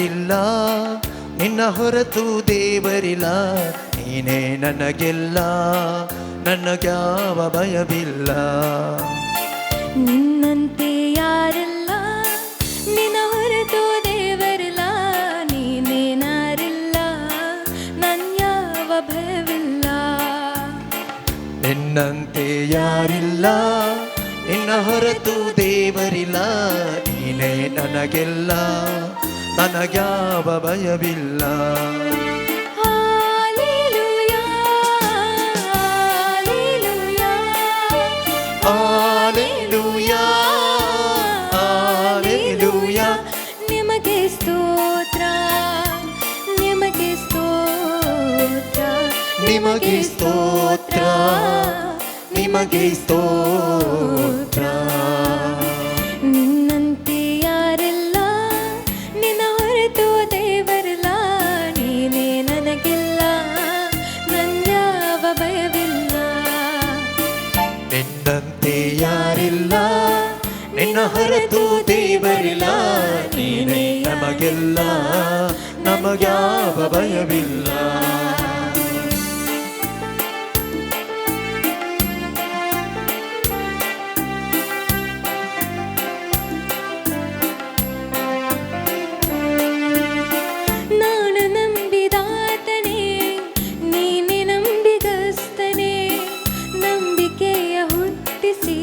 ಯಾರಿಲ್ಲ, ನಿನ್ನ ಹೊರತು ದೇವರಿಲ್ಲ, ನೀನೇ ನನಗೆಲ್ಲ, ನನಗ್ಯಾವ ಭಯವಿಲ್ಲ. ನಿನ್ನಂತೆ ಯಾರಿಲ್ಲ, ನಿನ್ನ ಹೊರತು ದೇವರಿಲ್ಲ, ನೀನೇನಾರಿಲ್ಲ, ನನ್ಯಾವ ಭಯವಿಲ್ಲ. ನಿನ್ನಂತೆ ಯಾರಿಲ್ಲ, ನಿನ್ನ ಹೊರತು ದೇವರಿಲ್ಲ, ನೀನೇ ನನಗೆಲ್ಲ, ನನಗ್ಯಾವ ಭಯವಿಲ್ಲ. Hallelujah, hallelujah, hallelujah, hallelujah. ನಿಮಗೆ ಸ್ತೋತ್ರ, ನಿಮಗೆ ಸ್ತೋತ್ರ, ನಿಮಗೆ ಸ್ತೋತ್ರ, ನಿಮಗೆ ಸ್ತೋತ್ರ. ನಿನ್ನಂತೆ ಯಾರಿಲ್ಲ, ನಿನ್ನ ಹೊರತು ದೇವರಿಲ್ಲ, ನೀನೇ ನನಗೆಲ್ಲ, ನನ್ಯಾವ ಭಯವಿಲ್ಲ. ನಿನ್ನಂತೆ ಯಾರಿಲ್ಲ, ನಿನ್ನ ಹೊರತು ದೇವರಿಲ್ಲ, ನೀನೇ ನಮಗೆಲ್ಲ, ನಮಗ್ಯಾವ ಭಯವಿಲ್ಲ. ನಾನು ನಂಬಿದಾತನೇ, ನೀನೆ ನಂಬಿಗಸ್ತನೇ, ನಂಬಿಕೆಯ ಹುಟ್ಟಿಸಿ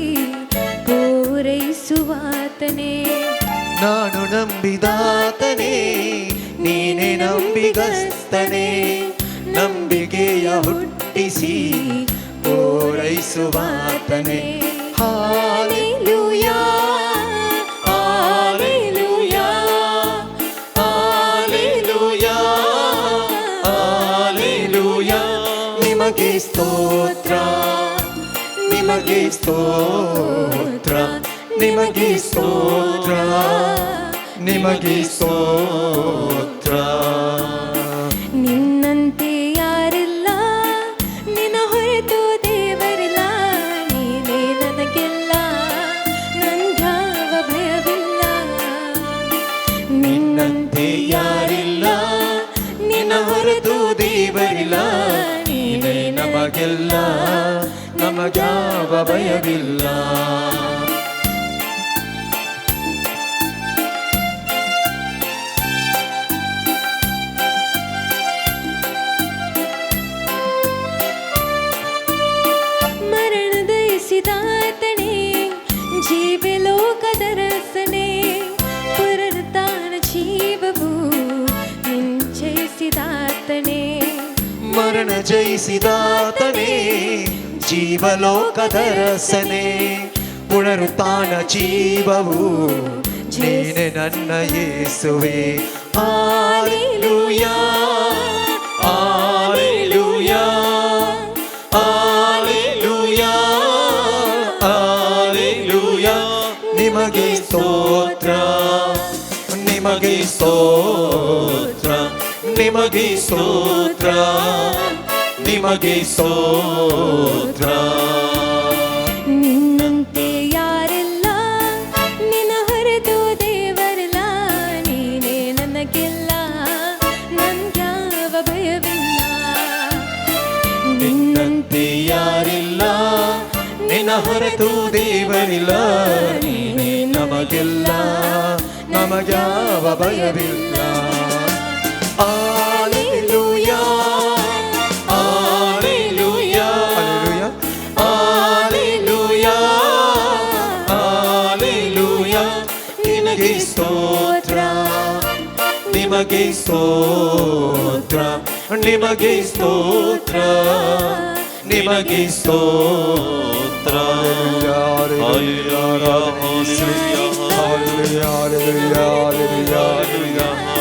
ಪೂರೈಸುವಾತನೇ. ನಾನು ನಂಬಿದಾತನೇ, ನೀನೆ ನಂಬಿಗಸ್ತನೇ, ನಂಬಿಕೆಯ ಹುಟ್ಟಿಸಿ ಪೂರೈಸುವಾತನೇ. Hallelujah, hallelujah, hallelujah, hallelujah. ನಿಮಗೆ ಸ್ತೋತ್ರ, ನಿಮಗೆ ಸ್ತೋತ್ರ, ನಿಮಗೆ ಸ್ತೋತ್ರ, ನಿಮಗೆ ಸ್ತೋತ್ರ. ನಿನ್ನಂತೆ ಯಾರಿಲ್ಲ, ನಿನ್ನ ಹೊರತು ದೇವರಿಲ್ಲ, ನೀನೇ ನನಗೆಲ್ಲ, ನನ್ಯಾವ ಭಯವಿಲ್ಲ. ನಿನ್ನಂತೆ ಯಾರಿಲ್ಲ, ನಿನ್ನ ಹೊರತು ದೇವರಿಲ್ಲ, ನೀನೇ ನಮಗೆಲ್ಲ, ನಮಗ್ಯಾವ ಭಯವಿಲ್ಲ. ಮರಣ ದಯಿಸಿದಾತನೇ, ಜೀವಲೋಕದ ರಸನೆ, ಪುನರುತ್ಥಾನ ಜೀವವು ನಿಶ್ಚಯಿಸಿದಾತನೇ. ಮರಣ ಜಯಿಸಿದಾತನೇ, ಜೀವಲೋಕದ ರಸನೆ, ಪುನರುತ್ಥಾನ ಜೀವವು ನೀನೆ ನನ್ನ ಯೇಸುವೆ. Hallelujah, hallelujah, hallelujah, hallelujah. ನಿಮಗೆ ಸ್ತೋತ್ರ, ನಿಮಗೆ ಸ್ತೋತ್ರ, ನಿಮಗೆ ಸ್ತೋತ್ರ, ನಿಮಗೆ ಸ್ತೋತ್ರ. ನಿನ್ನಂತೆ ಯಾರಿಲ್ಲ, ನಿನ್ನ ಹೊರತು ದೇವರಿಲ್ಲ, ನೀನೇ ನನಗೆಲ್ಲ, ನನ್ಯಾವ ಭಯವಿಲ್ಲ. ನಿನ್ನಂತೆ ಯಾರಿಲ್ಲ, ನಿನ್ನ ಹೊರತು ದೇವರಿಲ್ಲ, ನೀನೇ ನಮಗೆಲ್ಲ, ನಮಗ್ಯಾವ ಭಯವಿಲ್ಲ. Hallelujah, hallelujah, hallelujah, hallelujah. ನಿನಗೆ ಸ್ತೋತ್ರ, ನಿಮಗೆ ಸ್ತೋತ್ರ, ನಿಮಗೆ ಸ್ತೋತ್ರ, ನಿಮಗೆ ಸ್ತೋತ್ರ.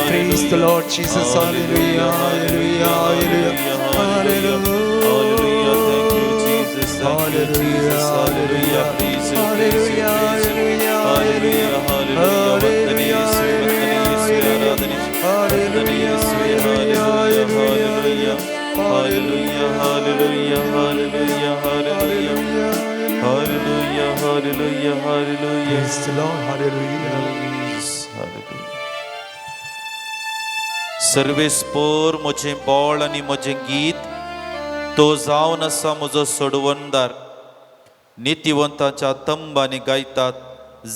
Praise the Lord Jesus. Hallelujah, hallelujah, hallelujah, Hallelujah. Thank you, Jesus. Thank you, Jesus. Hallelujah. Praise you, praise you, praise you. Hallelujah, hallelujah. ವಂದನೆ ಯೇಸುವೆ, ವಂದನೆ ಯೇಸುವೆ, ಆರಾಧನೆ. ವಂದನೆ ಯೇಸುವೆ, hallelujah, hallelujah. Hallelujah, hallelujah, hallelujah, hallelujah. Hallelujah, hallelujah, hallelujah. Praise the Lord. Hallelujah. Jesus, hallelujah. सर्वेस्पोर म्हजें बळ आनी म्हजें गीत, तो जावन आसा म्हजो सोडवणदार. नितिवंताच्या तंबांनी गायतात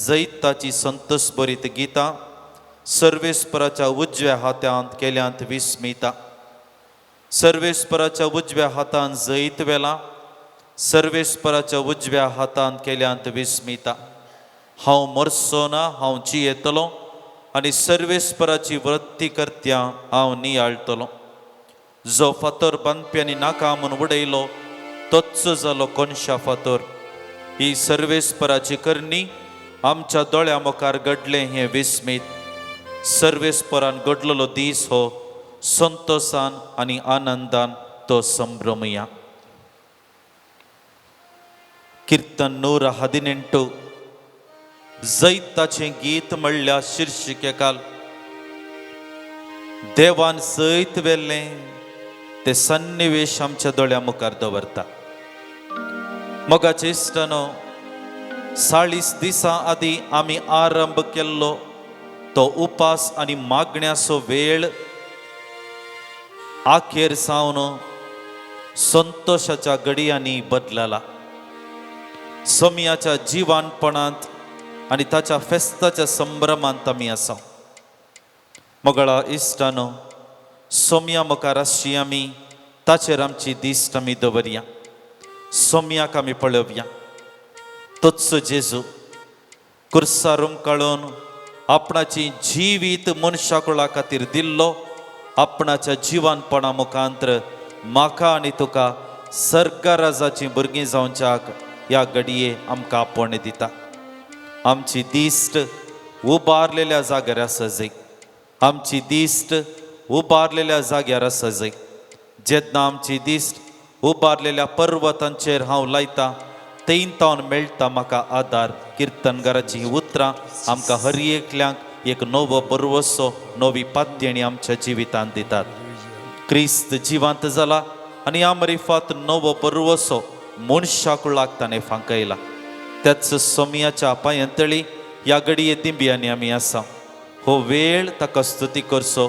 जैताची संतोषभरीत गितां, सर्वेस्पराच्या उजव्या हातांत केल्यांत विस्मिता. सर्वेस्पराच्या उजव्या हातान जैत वेला, सर्वेस्पराच्या उजव्या हातान केल्यांत विस्मिता. हांव मरचो ना, हांव जियेतलो आनी सर्वेस्पराची वृत्ती करत्या हांव नियाळटलो. जो फातर बांदप्यांनी नाका म्हूण उडयलो तोच जालो कोनशा फातर. ही सर्वेस्पराची करणी आमच्या दोळ्या मुखार घडलें हें विस्मीत. सर्वेस्परान घडलेलो दीस हो, संतोषान आनी आनंदान तो संभ्रमया. कीर्तन 118 जैताचें गीत म्हणल्यार शिर्शिकेकाल देवान जैत वेल्लें ते सन्निवेश आमच्या दोळ्या मुखार दवरता. मोगाचे इश्टानो, 40 दिसां आदीं आमी आरंभ केल्लो तो उपास आनी मागण्याचो वेळ आखेर सावन संतोशाच्या घडयांनी बदलला. सोमयाच्या जिवानपणांत आनी ताच्या फेस्ताच्या संभ्रमांत आमी आसा. मोगळा इश्टानो, सोमया मुखार आसची आमी ताचेर आमची दिश्ट आमी दवरया. सोमयाक आमी पळोवया. तोच जेजू कुर्सार हुमकाळून आपणाची जिवीत मनशाकुळा खातीर दिल्लो, आपणाच्या जिवानपणा मुखांतर म्हाका आनी तुका सर्गराजाची भुरगीं जावच्याक ह्या घडये आमकां आपोवणें दिता. आमची दिश्ट उबारलेल्या जाग्यार आसा जाय. आमची दिश्ट उबारलेल्या जाग्यार आसा जाय. जेन्ना आमची दिश्ट उबारलेल्या पर्वतांचेर हांव लायता, थंय मेळटा म्हाका आदार. किर्तनगाराची ही उतरां आमकां हर एकल्यांक एक नवो बरवसो, नवी पात्यणी आमच्या जिवितांत दितात. क्रिस्त जिवांत जाला आनी ह्या मरिफात नवो बरवसो मनशाकुळाक ताणें फांकयला. त्याच सोमयाच्या पांयांतळी ह्या घडये दिंब्यांनी आमी आसा. हो वेळ ताका स्तुती करचो,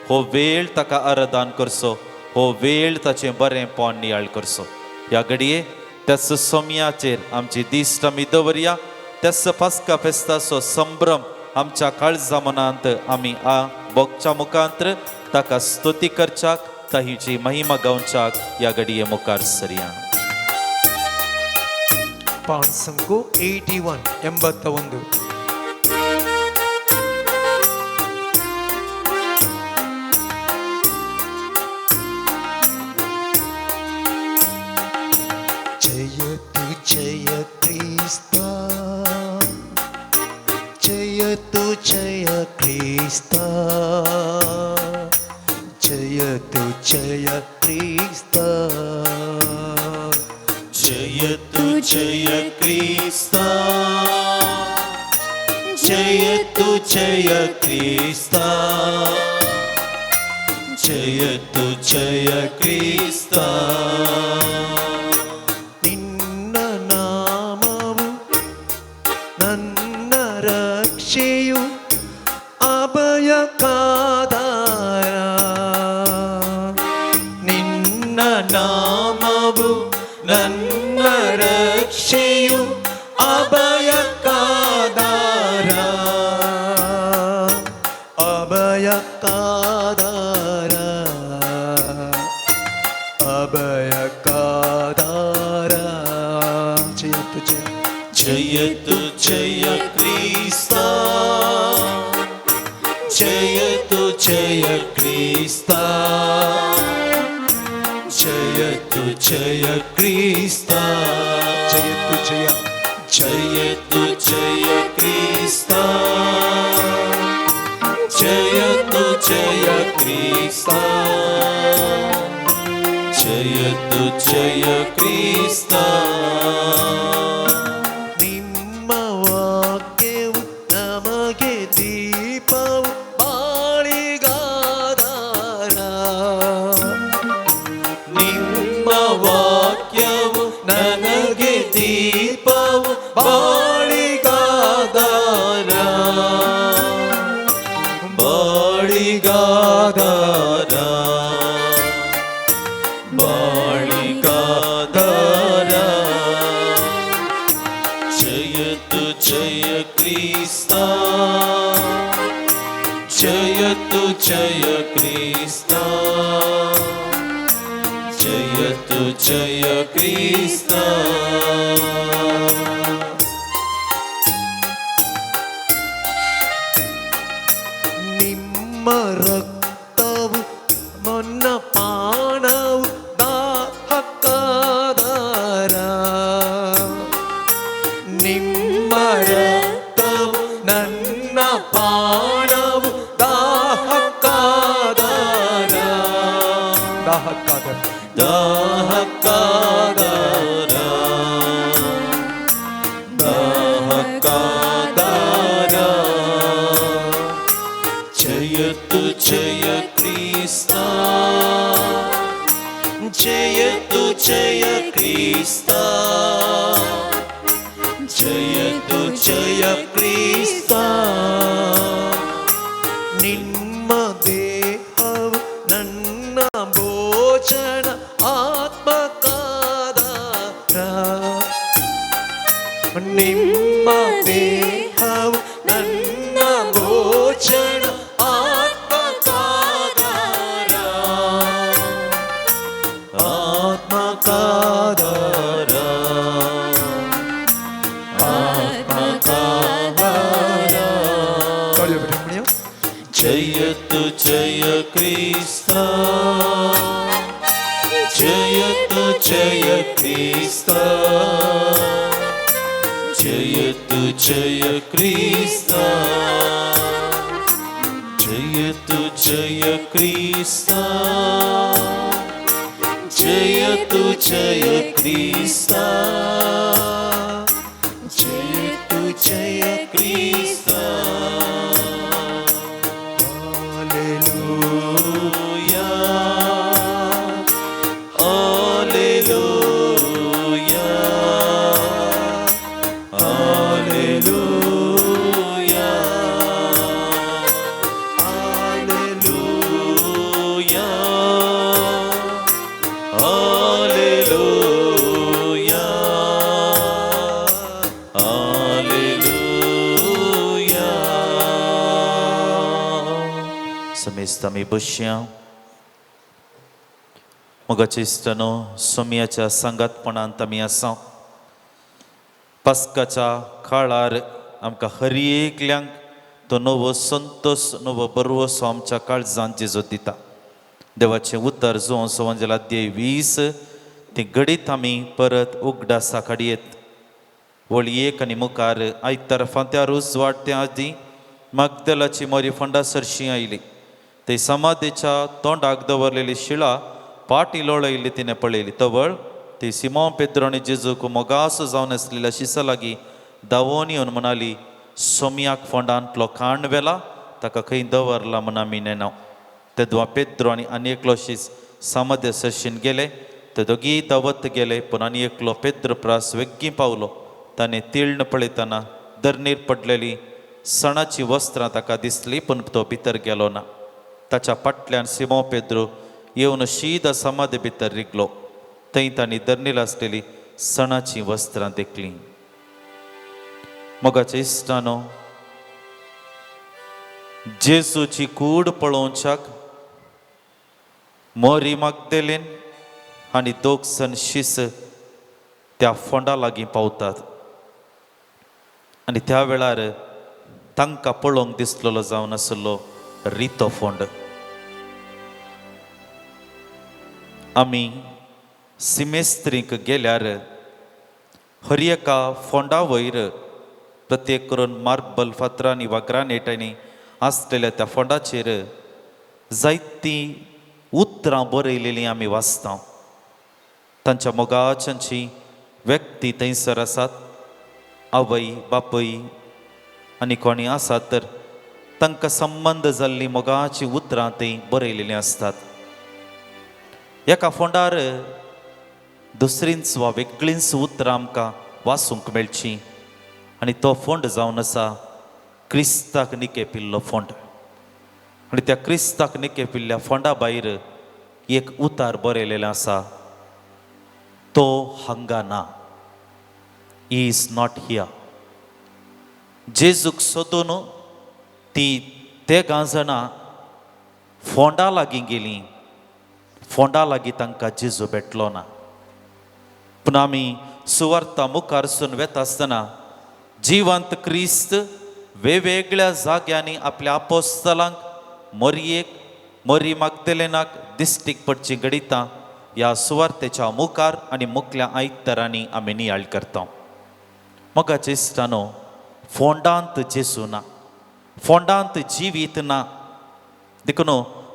हो वेळ ताका आराधन करचो, हो वेळ ताचें बरें पोन नियाळ करचो. ह्या घडये त्याच सोमयाचेर आमची दिश्ट आमी दवरया. त्याच पास्का फेस्ताचो संभ्रम आमच्या काळजा मनांत आमी आ बोगच्या मुखांत ताका स्तुती करच्याक, ताची महिमा गावच्याक ह्या घडये मुखार सरया. ಪಾನ್ಸಂಕು 81 81. ಜಯತು ಜಯ ಕ್ರಿಸ್ತ, ಜಯತು ಜಯ ಕ್ರಿಸ್ತ, ಜಯತು ಜಯ ಕ್ರಿಸ್ತ, ಜಯತು ಜಯ ಕ್ರಿಸ್ತ, ಜಯತು ಜಯ ಕ್ರಿಸ್ತ, ಜಯತು ಜಯ ಕ್ರಿಸ್ತ. ನಿನ್ನ ನಾಮವು ನನ್ನ ರಕ್ಷೆಯು ಅಭಯಕಾದಾರ. ನಿನ್ನ ನಾಮವು ನನ್ನ ರಕ್ಷೆಯು ಅಭಯಕ್ಕಾದಾರ, ಅಭಯಕ್ಕಾದಾರ, ಅಭಯಕ್ಕಾದಾರ. ಜಯತು ಜಯ ಜಯತು ಜಯ ಕ್ರಿಸ್ತ, ಜಯತು ಜಯ ಕ್ರಿಸ್ತ, ಜಯತು ಜಯ ಕ್ರಿಸ್ತ, ಜಯತು ಜಯ ಜಯತು ಜಯ ಕ್ರಿಸ್ತ, ಜಯತು ಜಯ ಕ್ರಿಸ್ತ, ಜಯತು ಜಯ ಕ್ರಿಸ್ತ. ನಿಮ್ಮ ವಾಕ್ಯವು ನಮಗೆ ದೀಪವು ಬಾಳಿಗಾದಾರ. ನಿಮ್ಮ ವಾಕ್ಯವು ನನಗೆ ದೀಪವು ಬಾಳಿಗಾದಾರ, ಬಾಳಿಗಾದಾರ. ಜಯ ಕ್ರಿಸ್ತ, ಜಯತು ಜಯ ಕ್ರಿಸ್ತ, ಜಯತು ಜಯ ಕ್ರಿಸ್ತ. ನಿಮ್ಮ ರಕ್ತವು ಮೊನ್ನ ಪಾನವು ದಾಹಕ್ಕಾದಾರ. ನಿಮ್ಮ ರಕ್ತವು ನನ್ನ ಪಾನವು ದಾಹಕ್ಕಾದಾರ. ದಾಹಕ್ಕಾದರ, ದಾಹಕ್ಕಾದಾರ, ದಾಹಕ್ಕಾದಾರ. ಜಯತು ಜಯ ಕ್ರಿಸ್ತ, ಜಯತು ಜಯ ಕ್ರಿಸ್ತ, ಜಯತು ಜಯ ಕ್ರಿಸ್ತ. ನಿಮ್ಮ ದೇಹವು ನನ್ನ ಭೋಜನ ಆತ್ಮಕಾದಾರ. ನಿಮ್ಮ ದೇಹವು ನನ್ನ ಭೋಜನ ಆತ್ಮಕಾದಾರ. ಆತ್ಮಕಾದಾರ, ಆತ್ಮಕಾದಾರ. ಜಯತು ಜಯ ಕ್ರಿಸ್ತ, ಜಯತು ಜಯ ಕ್ರಿಸ್ತ, ಜಯತು ಜಯ ಕ್ರಿಸ್ತ, ಜಯತು ಜಯ ಕ್ರಿಸ್ತ, ಜಯತು ಜಯ ಕ್ರಿಸ್ತ, ಜಯತು ಜಯ ಕ್ರಿಸ್ತ. Hallelujah, hallelujah, hallelujah, hallelujah, hallelujah, hallelujah. समेस्त आमी बसया. मोगाचे इश्टानो, सोमयाच्या सांगातपणांत आमी आसा. पास्काच्या काळार आमकां हर एकल्यांक तो नवो संतोश, नवो बरवसो आमच्या काळजांत जेजू दिता. देवाचें उतर जो सवंजल अध्याय 20 ती घडीत आमी परत उगडासा काडयेत. वळी 1 आनी मुखार आयतार फांत्यार उजवाडते आदीं मागदलाची मोरी फोंडा सरशी आयली. ते समाधीच्या तोंडाक दवरलेली शिळा पाटी लोळयल्ली तिणें पळयली. तवळ ती सिमो पेद्रो आनी जेजूक मोगासो जावन आसलेल्या शिसा लागीं धांवोन येवन म्हणाली, सोमयाक फोंडांतलो खाण व्हेला, ताका खंय दवरला म्हण आमी नेणाव. तेदवा पेद्रो आनी आनी एकलो शीस समाधी सरशीन गेले. ते दोगीय धांवत गेले, पूण आनी एकलो पेद्रो प्रास वेगीं पावलो. ताणें तिळण पळयतना धरणीर पडलेली सणाची वस्त्रां ताका दिसली, पूण तो भितर गेलो ना. ताच्या फाटल्यान सिमो पेद्रो येवन शीद समाधी भितर रिगलो. थंय तांणी धरणीर आसलेली सणाची वस्त्रां देखली. मोगाच्या इश्टानो, जेजूची कूड पळोवच्याक मोरी मागदेलेन आनी दोग सण शीस त्या फोंडा लागीं पावतात आनी त्या वेळार तांकां पळोवंक दिसलेलो जावन आसलो रितो फोंड. आमी सिमेस्त्रीक गेल्यार हर एका फोंडा वयर प्रत्येक करून मार्बल फातरांनी वा ग्रानेटांनी आसलेल्या त्या फोंडाचेर जायतीं उतरां बरयलेलीं आमी वाचता. तांच्या मोगाच्यांची व्यक्ती थंयसर आसात, आवय बापूय आनी कोणी आसात तर तांकां संबंद जाल्लीं मोगाचीं उतरां थंय बरयलेलीं आसतात. एका फोंडार दुसरींच वा वेगळींच उतरां आमकां वाचूंक मेळचीं आनी तो फोंड जावन आसा क्रिस्ताक निकेपिल्लो फोंड. आनी त्या क्रिस्ताक निकेपिल्ल्या फोंडा भायर एक उतार बरयलेलें आसा, तो हांगा ना, he is not here. जेजूक सोदून ती तेगां जाणां फोंडा लागीं गेलीं. फोंडा लागीं तांकां जेजू भेटलो ना. पूण आमी सुवार्ता मुखारसून वेता आसतना जिवंत क्रिस्त वेगवेगळ्या जाग्यांनी आपल्या आपोस्तलांक मोरयेक मोरी मागदेलेनाक दिश्टीक पडची घडितां ह्या सुवार्तेच्या मुखार आनी मुखल्या आयतरांनी आमी नियाळ करता. मोगाचे इश्टानो, फोंडांत जेजू ना, फोंडांत जिवीत ना. देखून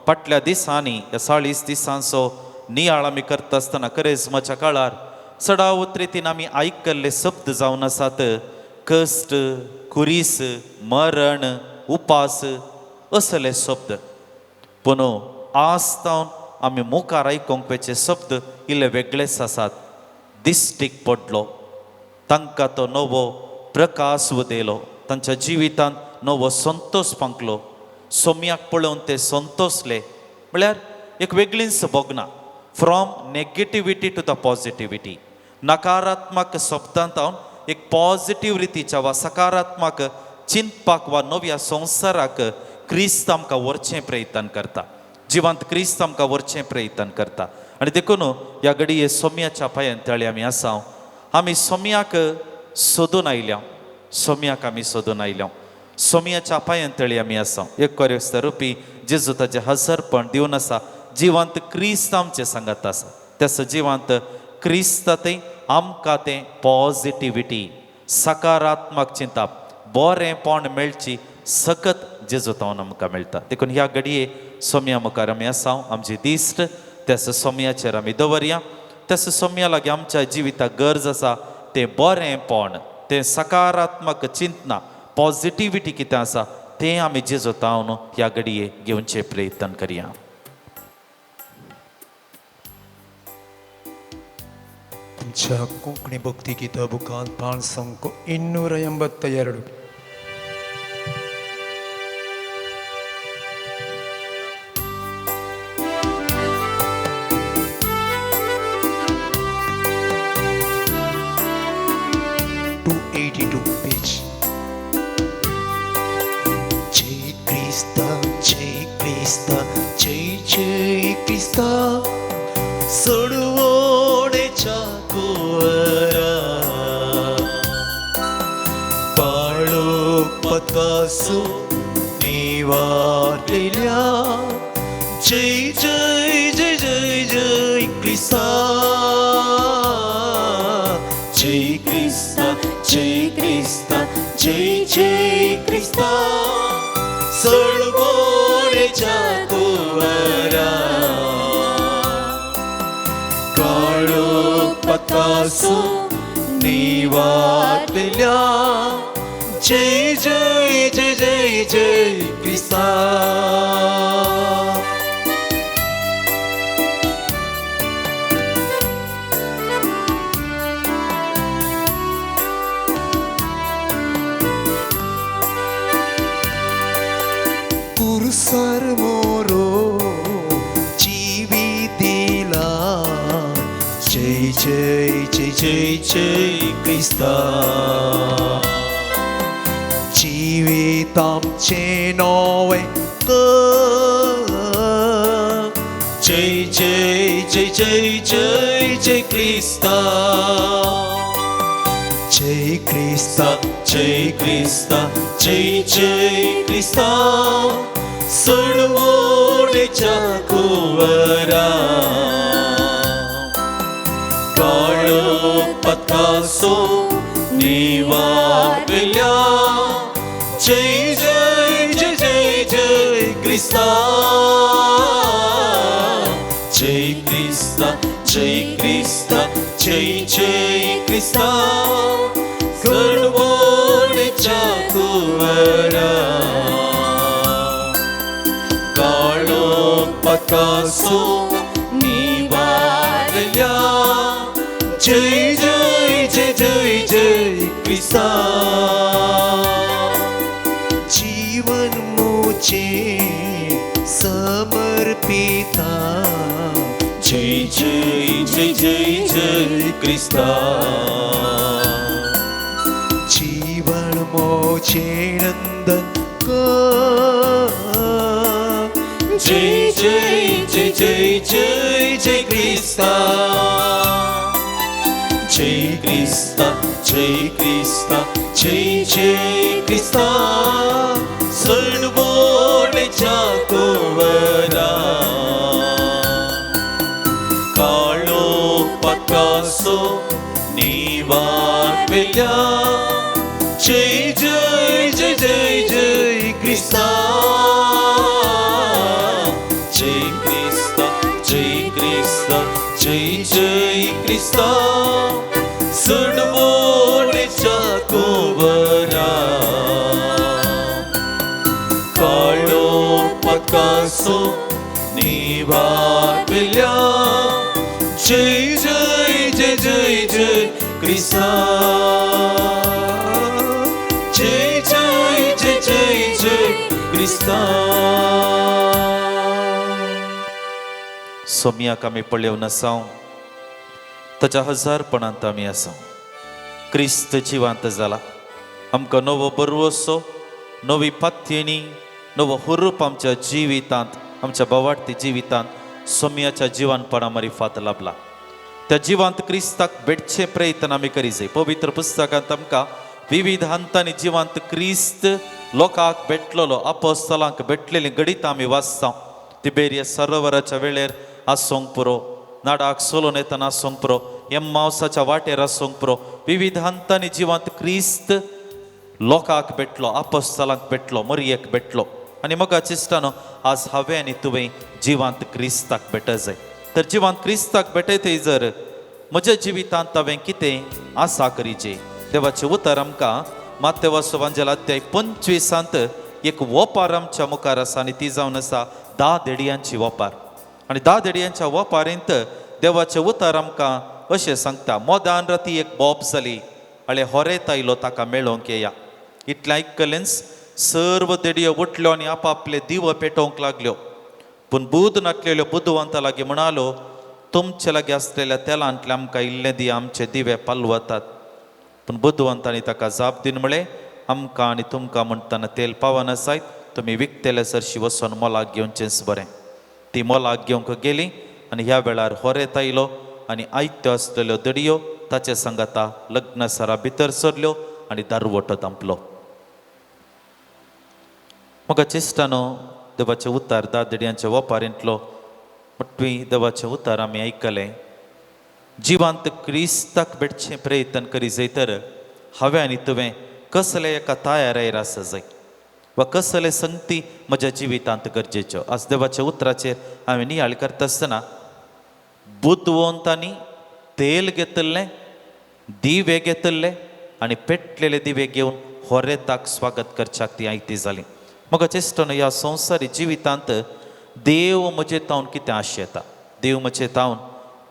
फाटल्या दिसांनी ह्या 40 दिसांचो नियाळ आमी करता आसतना करेज्माच्या काळार चडावत रितीन आमी आयकल्ले शब्द जावन आसात कश्ट, कुरीस, मरण, उपास असले शब्द. पूण आज तावन आमी मुखार आयकूंक वचचे शब्द इल्ले वेगळेच आसात. दिश्टीक पडलो तांकां तो नवो प्रकाश उदेलो, तांच्या जिवितांत नवो संतोश फांकलो. सोम्याक पळोवन ते संतोसले म्हळ्यार एक वेगळीच भोगना. From negativity to the positivity, नकारात्मक शब्दांत हांव एक पॉजिटीव रितीच्या वा सकारात्मक चिंतपाक वा नव्या संवसाराक क्रिस्त आमकां व्हरचें प्रयत्न करता. जिवंत क्रिस्त आमकां व्हरचें प्रयत्न करता. आनी देखून ह्या घडये सोम्याच्या पांयान तळी आमी आसा. आमी सोम्याक सोदून आयल्या, सोम्याक आमी सोदून आयल्या, सोम्याच्या पांयान तळी आमी आसा. एक कोरेस्त रुपी जेजू ताचें हजरपण दिवन आसा. जिवंत क्रिस्त आमचें सांगत आसा. त्यास जिवंत क्रिस्त तें आमकां तें पॉजिटिविटी, सकारात्मक चिंतप, बरेंपण मेळची सकत जेजू तावन आमकां मेळटा. देखून ह्या घडये सोम्या मुखार आमी आसा. आमची दिश्ट त्यास सोम्याचेर आमी दवरया. त्यास सोम्या लागीं आमच्या जिविताक गरज आसा तें बरेंपण, तें सकारात्मक चिंतना, पॉजिटिविटी कितें आसा तें आमी जेजू तावन ह्या घडये घेवचें प्रयत्न करया. तुमच्या कोंकणी भक्ती गीता बुकांत 5 282. 282 पेज. जय क्रिस्ता, जय क्रिस्ता, जय जय क्रिस्ता, सोडवणेच्या कुंवरा काळोख पतासो निवारलेल्या, जय जय जय जय जय क्रिस्ता, जय क्रिस्ता, जय क्रिस्ता, जय जय क्रिस्ता, सोडवणेच्या कुंवरा काळोख पतासो निवारलेल्या, जय जय जय जय जय क्रिस्ता. कुरसार मोरो जीवी दिला, जय जय जय जय जय क्रिस्ता, जिवितामचें नवें कर, जय जय जय जय जय जय क्रिस्ता, जय क्रिस्ता, जय क्रिस्ता, जय जय क्रिस्ता, सोडवणेच्या कुंवरा काळोख पतासो निवारल्या, जय जय जय जय जय क्रिस्ता, जय क्रिस्ता, जय क्रिस्ता, जय जय क्रिस्ता, सोडवणेच्या कुंवरा काळोख पतासो निवारल्या, जय जय जय जय जय क्रिस्ता. जीवन मोचे समर्पिता, जय जय जय जय जय क्रिस्ता, जीवन मोचे मोचे नंदन कर. जय जय जय जय जय जय क्रिस्ता, जय क्रिस्ता, जय क्रिस्ता, जय जय क्रिस्ता, सणवोणेच्या कुंवरा, काळो पकासो निवार पेल्या, जय जय जय जय जय क्रिस्ता, जय क्रिस्ता, जय क्रिस्ता, जय जय क्रिस्ता, सणवोणेच्या कुंवरा, काळो पकासो निवार पेल्या, जय जय जय जय जय क्रिस्ता, जय जय जय जय जय क्रिस्ता. सोमयाक आमी पळोवन आसाव, ताच्या हजारपणांत आमी आसाव. क्रिस्त जिवांत जाला, आमकां नवो बरवसो, नवी पातयेणी, नवो हुरूप आमच्या जिवितांत, आमच्या बवाडती जिवितांत सोमयाच्या जिवानपणा मारिफात लाभला. त्या जिवांत क्रिस्ताक भेटचे प्रयत्न आमी करी जाय. पवित्र पुस्तकांत आमकां विविध हंतांनी जिवांत क्रिस्त लोकांक भेटलेलो, अपोस्तलांक भेटलेलीं घडितां आमी वाचता. तिबेरिया सरोवराच्या वेळेर आसूंक पुरो, नाडाक सोलून येतना आसूंक पुरो, एम्मावसाच्या वाटेर आसूंक पुरो, विविध हंतांनी जिवांत क्रिस्त लोकांक भेटलो, अपोस्तलांक भेटलो, मरियेक भेटलो. आनी मोगाच्या इश्टानो, आज हांवें आनी तुवें जिवांत क्रिस्ताक भेट जाय. तर जिवांत क्रिस्ताक भेटयतय जर म्हज्या जिवितांत हांवें कितें आसा करीचे. देवाचें उतर आमकां मातेवाचो वांजेल अध्याय 25 एक वोपार आमच्या मुखार आसा आनी ती जावन आसा 10 देडयांची वोपार. आनी 10 देडयांच्या वोपारींत देवाचें उतर आमकां अशें सांगता, मोदान राती एक बोब जाली, आळे होरेत आयलो ताका मेळोवंक येया. इतलें आयकलेंच सर्व देडयो उठल्यो आनी आपापले दिवो पेटोवंक लागल्यो. पूण बूद नाटलेल्यो बुदवंता लागीं म्हणालो, तुमचे लागीं आसलेल्या तेलांतलें आमकां इल्लें दी, आमचे दिवे पालवतात. पूण बुदवंतांनी ताका जाप दिवन म्हळें, आमकां आनी तुमकां म्हणटना तेल पावना जायत, तुमी विकतेले सरशी वचून मोलाक घेवचेंच बरें. ती मोलाक घेवंक गेली आनी ह्या वेळार होरेत आयलो आनी आयत्यो आसलेल्यो दडयो ताचे सांगाता लग्न सरा भितर सरल्यो आनी दारवटो धांपलो. म्हाका चेश्टानो देवाचें उतार 10 देडयांच्या वपारींतलो मटवी देवाचें उतार आमी आयकलें. जिवांत क्रिस्ताक भेटचें प्रयत्न करी जाय तर हांवें आनी तुवें कसले एका तयारायेर आसा जाय वा कसले संगती म्हज्या जिवितांत गरजेच्यो. आज देवाच्या उतराचेर हांवें नियाळ करता आसतना बुदवंतांनी तेल घेतिल्लें, दिवे घेतिल्ले आनी पेटलेले दिवे घेवन होरेताक स्वागत करच्याक ती आयती जाली. म्हाका चेश्टन ह्या संवसारी जिवितांत देव म्हजे तावन कितें आशेता, देव म्हजे तावन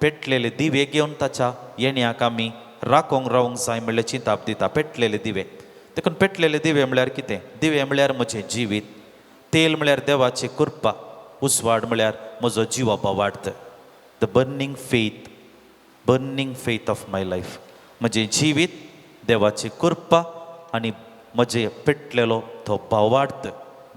पेटलेले दिवे घेवन ताच्या येण्याक आमी राखोंक रावंक जाय म्हणल्यार चिंताप दिता. पेटलेले दिवे, देखून पेटलेले दिवे म्हळ्यार कितें? दिवे म्हळ्यार म्हजें जिवीत, तेल म्हळ्यार देवाची कृपा, उजवाड म्हळ्यार म्हजो जिवापा वाडत. The burning faith, burning faith of my life, म्हजें जिवीत देवाची कृपा आनी म्हजें पेटलेलो तो भावार्थ,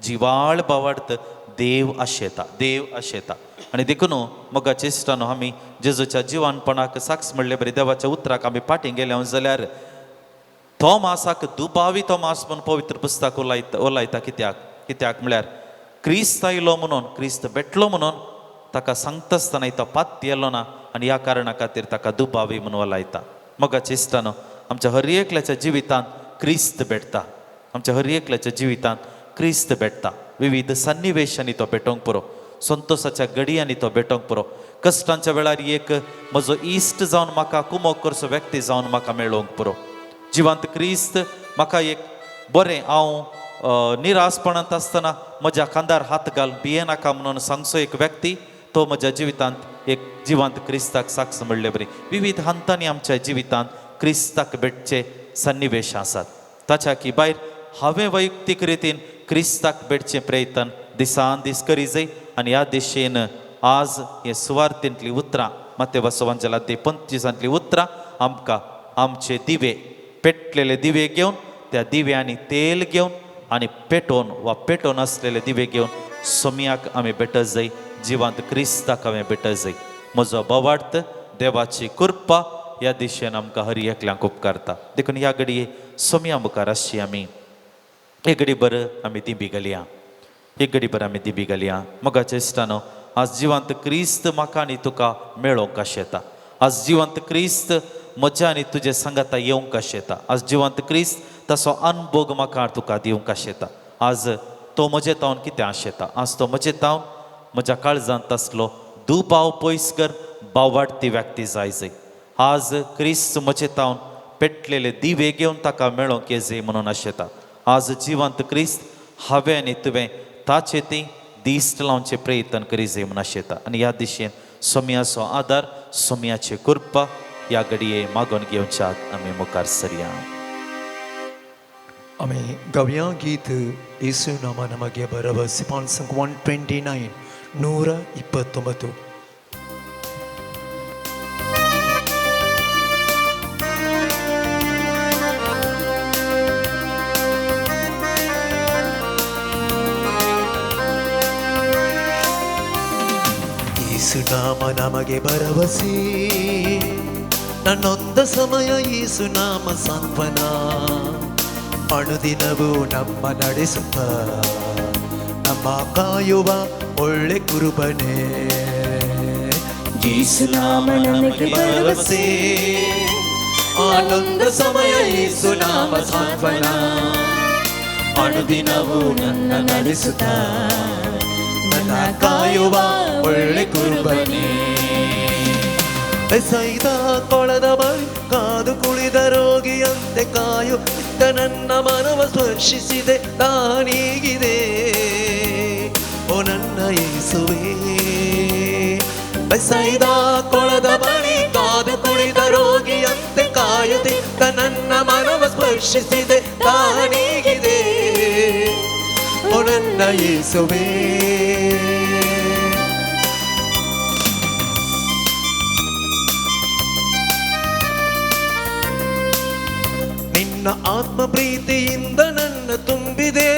जिवाळ भावार्थ देव आशेता, देव आशेता. आनी देखून मोगाच्या इश्टानो, आमी जेजूच्या जिवानपणाक साक्ष म्हणले बरी देवाच्या उतराक आमी फाटीं गेले जाल्यार थोमासाक दुबावी थोमास म्हूण पवित्र पुस्तक उलयता उलयता. कित्याक? कित्याक म्हळ्यार क्रिस्त आयलो म्हणून, क्रिस्त भेटलो म्हणून ताका सांगता आसतना तो पात येलो ना आनी ह्या कारणा खातीर ताका दुबावी म्हणून उलयता. मोगाच्या इश्टानो, आमच्या हर एकल्याच्या जिवितांत क्रिस्त भेटता, आमच्या हर एकल्याच्या जिवितांत क्रिस्त भेटता. विविध सन्निवेशांनी तो भेटोवंक पुरो, संतोसाच्या घडयांनी तो भेटोवंक पुरो, कश्टांच्या वेळार एक म्हजो इश्ट जावन म्हाका कुमोक करचो व्यक्ती जावन म्हाका मेळोवंक पुरो. जिवांत क्रिस्त म्हाका एक बरें हांव निरासपणांत आसतना म्हज्या खांदार हात घाल भियेनाका म्हणून सांगचो एक व्यक्ती तो म्हज्या जिवितांत एक जिवांत क्रिस्ताक साक्ष म्हणले बरी. विविध हंतांनी आमच्या जिवितांत क्रिस्ताक भेटचे सन्निवेश आसात. ताच्या की भायर हांवें वैयक्तीक रितीन क्रिस्ताक भेटचें प्रयत्न दिसान दीस करी जाय. आनी ह्या दिशेन आज हे सुवार्थींतलीं उतरां मातेवासवांच्या ते 25 उतरां आमकां आमचे दिवे पेटलेले दिवे घेवन त्या दिव्यांनी तेल घेवन आनी पेटोवन वा पेटोवन आसलेले दिवे घेवन सोमयाक आमी भेटत जाय, जिवांत क्रिस्ताक आमी भेटत जाय. म्हजो बोवार्थ देवाची कृपा ह्या दिशेन आमकां हर एकल्यांक उपकारता. देखून ह्या घडये सोमया मुखार आसची आमी एक घडी बरं आमी दिंबी घालया, एक घडी बरं आमी दिंबी घालया. मोगाच्या इश्टानो, आज जिवांत क्रिस्त म्हाका आनी तुका मेळोवंक आशेता. आज जिवंत क्रिस्त म्हज्या आनी तुजे सांगाता येवंक आशेता. आज जिवंत क्रिस्त ताचो अनभोग म्हाका तुका दिवंक आशेता. आज तो म्हजे तावन कितें आशेता? आज तो म्हजे तावन म्हज्या काळजांत आसलो दुबाव पयस कर बावाडती व्यक्ती जाय जाय. आज क्रिस्त म्हजे तावन पेटलेले दिवे घेवन ताका मेळोवंक येजय म्हणून आशेता. आज जिवंत क्रिस्त हांवें आनी तुवें ताचे ती दिश्ट लावचे प्रयत्न करी जाय म्हणून आशेता. आनी ह्या दिशेन सोमयाचो आदार, सोमयाची कृपा ह्या घडये मागून घेवच्याक आमी मुखार सरया. आमी गावया गीत येसू नामा नಮಗೆ भरवसे, पांच 129 129. ಯೇಸು ನಾಮ ನಮಗೆ ಭರವಸೆ, ನನ್ನೊಂದ ಸಮಯ ಯೇಸು ನಾಮ ಸಾಂತ್ವನ, ಅಣುದಿನವೂ ನಮ್ಮ ನಡೆಸುತ್ತ ನಮ್ಮ ಕಾಯುವ ಒಳ್ಳೆ ಕುರುಬನೇ. ಯೇಸು ನಾಮ ನಮಗೆ ಭರವಸೆ, ಆನಂದ ಸಮಯ ಯೇಸು ನಾಮ ಸಾಂತ್ವನ, ಅಣುದಿನವೂ ನನ್ನ ನಡೆಸುತ್ತ ನನ್ನ ಕಾಯುವ ಒಳ್ಳೆ ಕುರುಬನೇ. ಸೈದ ಕೊಳದ ಬಳಿ ಕಾದು ಕುಳಿದ ರೋಗಿಯಂತೆ ಕಾಯುತ್ತಿದ್ದ ನನ್ನ ಮನವ ಸ್ಪರ್ಶಿಸಿದೆ ತಾನೀಗಿದೆ ಓ ನನ್ನ ಯೇಸುವೇ. ಸೈದ ಕೊಳದ ಬಳಿ ಕಾದು ಕುಳಿದ ರೋಗಿಯಂತೆ ಕಾಯುತ್ತಿದ್ದ ನನ್ನ ಮನವ ಸ್ಪರ್ಶಿಸಿದೆ ತಾನೀಗಿದೆ ಓ ನನ್ನ ಯೇಸುವೇ. ನಿನ್ನ ಆತ್ಮ ಪ್ರೀತಿಯಿಂದ ನನ್ನ ತುಂಬಿದೆ,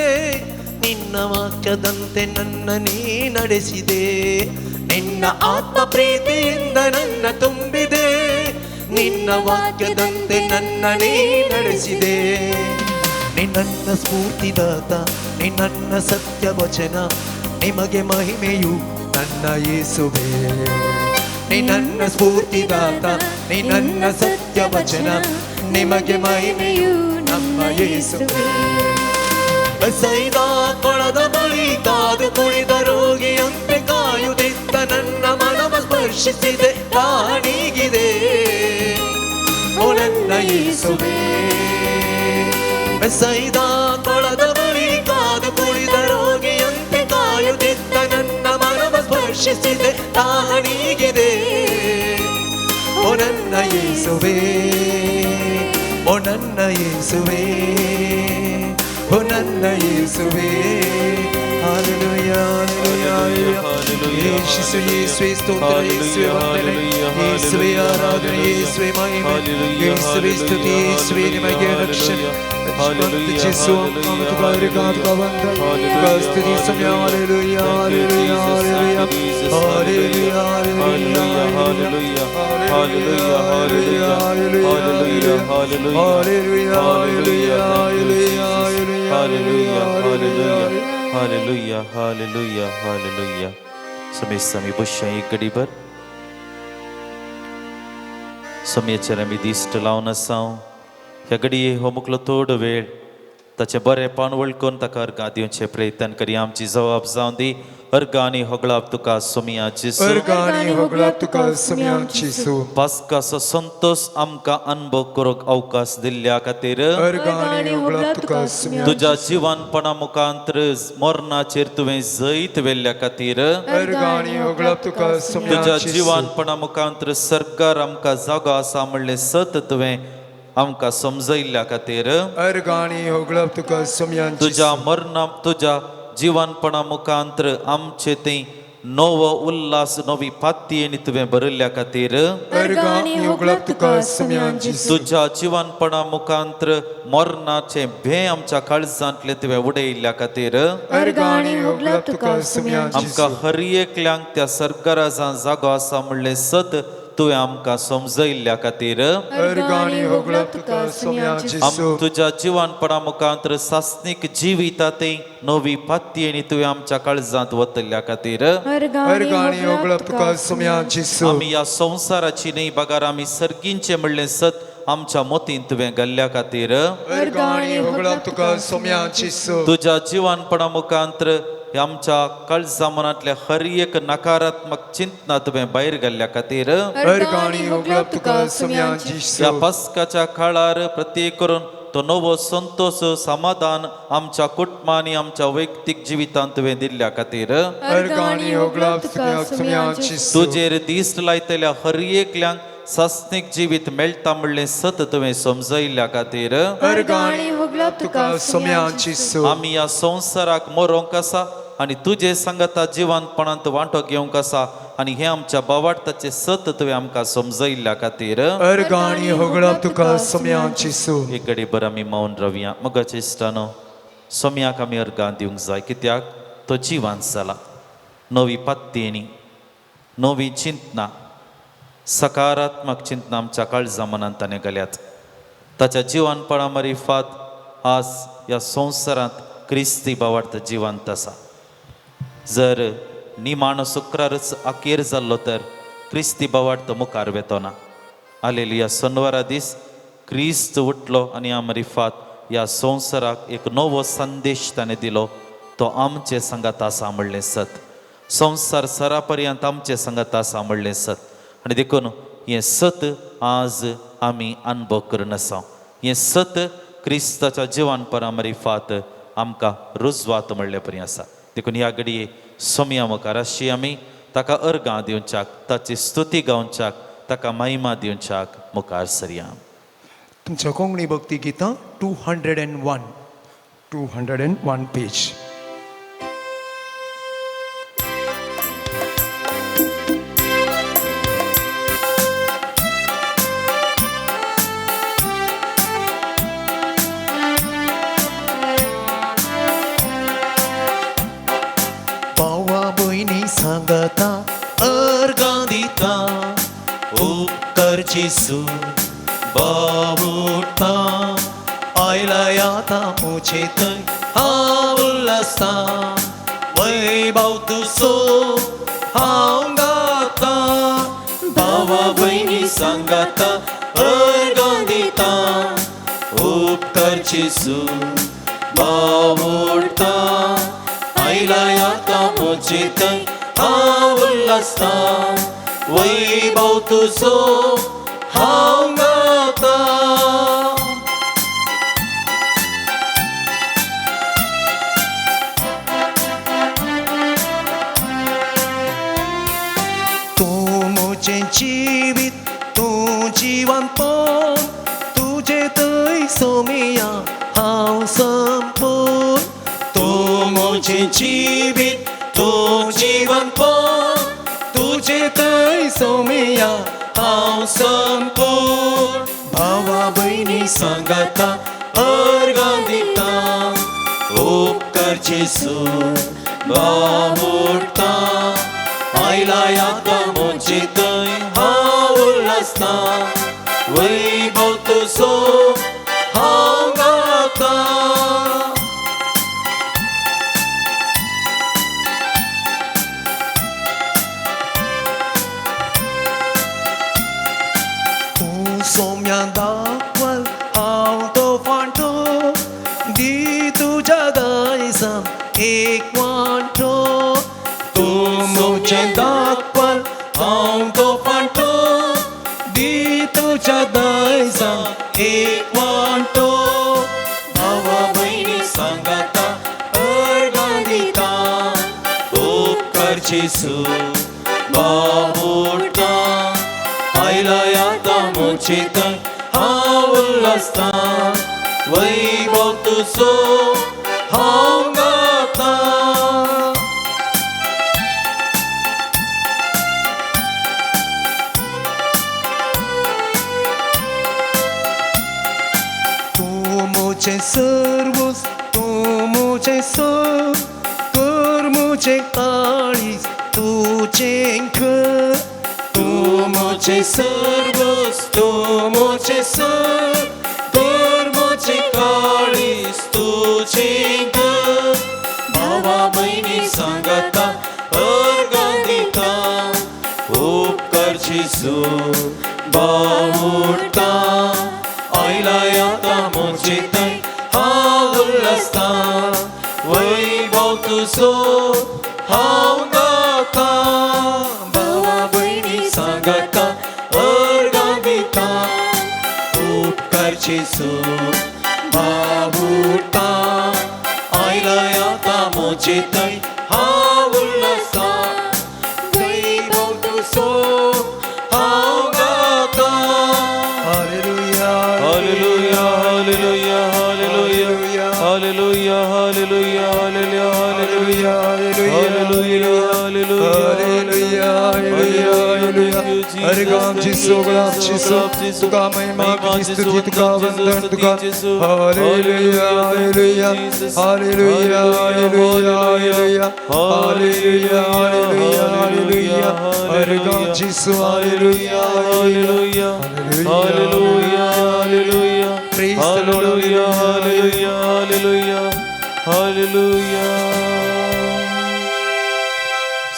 ನಿನ್ನ ವಾಕ್ಯದಂತೆ ನನ್ನ ನೀ ನಡೆಸಿದೆ. ನಿನ್ನ ಆತ್ಮ ಪ್ರೀತಿಯಿಂದ ನನ್ನ ತುಂಬಿದೆ, ನಿನ್ನ ವಾಕ್ಯದಂತೆ ನನ್ನ ನೀ ನಡೆಸಿದೆ. ನಿನ್ನ ಸ್ಫೂರ್ತಿದಾತ, ನಿನ್ನ ಸತ್ಯ ವಚನ, ನಿಮಗೆ ಮಹಿಮೆಯು ನನ್ನ ಯೇಸುವೇ. ನಿನ್ನ ಸ್ಫೂರ್ತಿದಾತ, ನಿನ್ನ ಸತ್ಯ ವಚನ, ನಿಮಗೆ ಮಹಿಮೆಯು ನಮ್ಮ ಯೇಸುವೇ. ಸೈದ ಕೊಳದ ಬಳಿ ಕಾದು ಕುಳಿದ ರೋಗಿಯಂತೆ ಕಾಯುತ್ತಿದ್ದ ನನ್ನ ಮನವ ಸ್ಪರ್ಶಿಸಿದೆ ತಾನೀಗಿದೆ ಓ ನನ್ನ ಯೇಸುವೇ. ಸೈದ ಕೊಳದ ಬಳಿ ಕಾದು ಕುಳಿದ ರೋಗಿಯಂತೆ ಕಾಯುತ್ತಿದ್ದ ನನ್ನ ಮನವ ಸ್ಪರ್ಶಿಸಿದೆ ತಾನೀಗಿದೆ ಓ ನನ್ನ ಯೇಸುವೇ, ಓ ನನ್ನ ಯೇಸುವೇ, ಓ ನನ್ನ ಯೇಸುವೇ. ಹಾಲೆಲೂಯಾ, ಹಾಲೆಲೂಯಾ, ಯೇಸು ಯೇಸುವೇ ಸ್ತೋತ್ರ, ಯೇಸುವೇ ವಂದನೆ, ಯೇಸುವೇ ಆರಾಧನೆ, ಯೇಸುವೇ ಮಹಿಮೆ, ಯೇಸುವೇ ಸ್ತುತಿ, ಯೇಸುವೇ ನಿಮಗೆ ರಕ್ಷಣೆ. ಯೇಸು ಸ್ತುತಿ ಸಮಯ. Hallelujah, hallelujah, hallelujah, hallelujah, hallelujah, hallelujah, hallelujah, hallelujah, hallelujah, hallelujah, hallelujah, hallelujah, hallelujah, hallelujah. समेस्त आमी बसया एक घडीभर. समयाचेर आमी दिश्ट लावन आसा. ह्या घडये हो मुकलो थोडो वेळ ताचें बरेंपण वळखून ताका अर्गां दिवचें प्रयत्न करी. आमची जबाब जावन दी. अर्गां आनी होगळाप तुका सोमयाची पास्काचो संतोश आमकां अनुभव करूंक अवकाश दिल्ल्या खातीर, तुज्या जिवानपणा मुखांत मरणाचेर तुवें जैत व्हेल्ल्या खातीर, तुज्या जिवानपणा मुखांत सरकार आमकां जागो आसा म्हणलें सत तुवें आमकां समजयल्ल्या खातीर, तुज्या मरणा तुज्या जिवानपणा मुखांत आमचे थंय नवो उल्हास नवी पातयेनी तुवें बरयल्ल्या खातीर अर्गां आनी होगळप तुका सोम्या जेजू. तुज्या जिवनपणा मुखांत्र मरणाचें भें आमच्या काळजांतलें तुवें उडयल्ल्या खातीर अर्गां आनी होगळप तुका सोम्या आमकां जेजू. हर एकल्यांक त्या सर्गराजान जागो आसा म्हणलें सत तुवें आमकां समजयल्ल्या खातीर अर्गां आनी होगळप तुका सोम्या जेजू. तुज्या जिवनपणा मुखांत्र सासणीक जिविता ते नवी पातयेनी तुवें आमच्या काळजांत वतल्या खातीर अर्गां अर्गां आनी होगळप तुका सोम्या जेजू. आमी ह्या संवसाराची न्हय बगर आमी सर्गींचें म्हणलें सत आमच्या मोतीन तुवें घाल्ल्या खातीर अर्गां आनी होगळप तुका सोम्या जेजू. तुज्या जिवनपणा मुखांत्र आमच्या काळजा मनांतल्या हर एक नकारात्मक चिंतना तुवें भायर घाल्ल्या खातीर अर्गां आनी होगळप तुका सोम्या जेजू. ह्या पस्काच्या काळार प्रत्येक करून तो नवो संतोश समाधान आमच्या कुटुंबांनी आमच्या वैयक्तीक जिवितांत तुवें दिल्ल्या खातीर अर्गां आनी होगळप तुका सोम्या जेजू. तुजेर दीस लायतल्या हर एकल्यांक सासणीक जिवीत मेळटा म्हणलें सत तुवें समजयल्ल्या खातीर अर्गां आनी होगळप तुका सोम्या जेजू. आमी ह्या संवसाराक मरोंक आसा आनी तुजे सांगाता जिवनपणांत वांटो घेवंक आसा आनी हें आमच्या बावाडताचें सत तुवें आमकां समजयल्ल्या खातीर अर्गां आनी होगळप तुका सोम्या जेजू. एक घडी भर आमी मौन रावया. मोगाच्या इश्टानो, सोम्याक आमी अर्गां दिवंक जाय कित्याक तो जिवान जाला. नवी पातयेनी नवी चिंतना सकारात्मक चिंतना आमच्या काळजा मनांत ताणें घाल्यात. ताच्या जिवनपणा मारिफात आज ह्या संवसारांत क्रिस्ती बावार्थ जिवंत आसा. जर निमाणो शुक्रारच अखेर जाल्लो तर क्रिस्ती बावार्थ मुखार वेतो ना. आलेली सोनवारा दीस क्रिस्त उठलो आनी आमरिफात ह्या संवसाराक एक नवो संदेश ताणें दिलो. तो आमचे सांगात आसा म्हणलें सत. संवसार सरा पर्यंत आमचे सांगात आसा म्हणलें सत. आनी देखून हें सत आज आमी अनुभव करून आसा. हें सत क्रिस्ताच्या जिवानपरा मारिफात आमकां रुजवात म्हणले परी आसा. देखून ह्या घडये सोमया मुखार आशी आमी ताका अर्गां दिवच्याक, ताची स्तुती गावच्याक, ताका महिमा दिवच्याक मुखार सरया. तुमच्या कोंकणी भक्ती गितां 201, 201 पेज. भावा भयणी सांगता अर्गां दिता उपकर जेजू बावुडटा आयला आतां म्हजे थंय हांव उल्हासता वैभव तुजो हांव गाता. भावा भयणी सांगता अर्गां दिता उपकर जेजू बावुडटा आयला आतां म्हजे थंय हांव उल्हासता वैभव तुजो हांव गाता. तूं म्हजें जिवीत, तूं जिवनपण, तुजें थंय सोम्या हांव संपूर्ण. तूं म्हजें जिवीत, तूं जिवनपण, तुजें थंय सोम्या हांव संपूर्ण. भावा भयणी सांगता अर्गां दिता उपकर जेजू बावुडटा आयला आतां म्हजे थंय हांव उल्हासता वैभव तुजो हांव गाता. तूं सोम्या दाखवल हांव तो फांटो, दी तुज्या दायजान एक वांटो. तूं म्हजें दाखवल हांव तो फांटो, दी तुज्या दायजान एक वांटो. भावा भयणी सांगता अर्गां दिता उपकर जेजू बावुडटा आयला आतां म्हजे थंय हांव उल्हासता वैभव तुजो हांव गाता. मुझे सर्वस तूं मुझे सर कर मुझे काळीज तुझें घर तूं मुझे सर्वस तूं मुझे सर कर मुझे काळीज तुझें घर भावा भयणी सांगता अर्गां दिता उपकार जेजू बावुडता आयला आतां म्हजे थंय हांव उल्लासता वैभव तुजो हांव गाता भावा भयणी सांगता अर्गां दिता उपकार जेजू बावुडता आयला आतां म्हजे थंय हांव उल्लासता वैभव तुजो हांव गाता. Hallelujah. Hallelujah, hallelujah, hallelujah, hallelujah, hallelujah, hallelujah, hallelujah, hallelujah, hallelujah, hallelujah, hallelujah. अर्गां जेजू, गुलाब जेजू, तुका महिमा, तुजी स्तुती, तुका वंदन, तुका. Hallelujah, hallelujah, hallelujah, hallelujah, hallelujah, hallelujah, hallelujah, hallelujah. अर्गां जेजू, hallelujah, hallelujah, hallelujah, hallelujah, Praise the Lord. Hallelujah, hallelujah, hallelujah, hallelujah.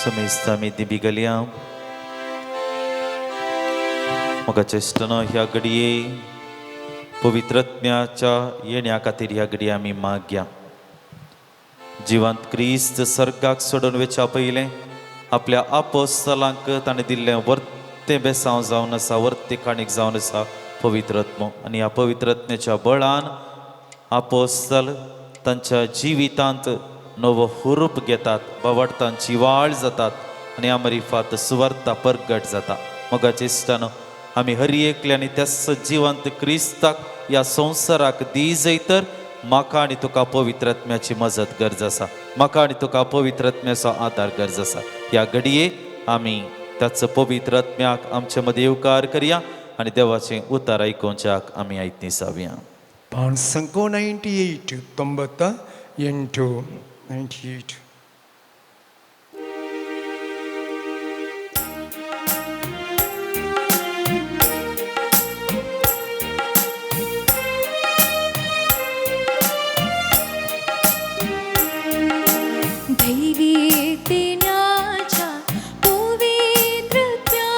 समेस्त आमी दिबी गलया म्हाका चेश्टनो ह्या घडये पवित्रज्ञाच्या येण्या खातीर ह्या घडये आमी मागया. जिवांत क्रिस्त सर्गाक सोडून वेच्या पयलें आपल्या आपोस्तलांक ताणें दिल्लें वर्तें बेसांव जावन आसा, वर्ते काणीक जावन आसा पवित्रत्म. आनी ह्या पवित्रत्म्याच्या बळान आपोस्तल तांच्या जिवितांत नवो हुरूप घेतात, बावडतांची वाळ जातात आनी आमरिफात सुवार्ता परगट जाता. मोगाचे इश्टानो, आमी हर एकल्यानी त्याच जिवंत क्रिस्ताक ह्या संवसाराक दी जय तर म्हाका आनी तुका पवित्रत्म्याची मजत गरज आसा, म्हाका आनी तुका पवित्रत्म्याचो आदार गरज आसा. ह्या घडये आमी त्याच पवित्रत्म्याक आमचे मदीं येवकार करया आनी देवाचें उतार आयकुच्याक आमी आयतनी जावया. ಪಾಂಚಂಕೋ 98, 98, 98. दैवी देण्याच्या पवित्रत्या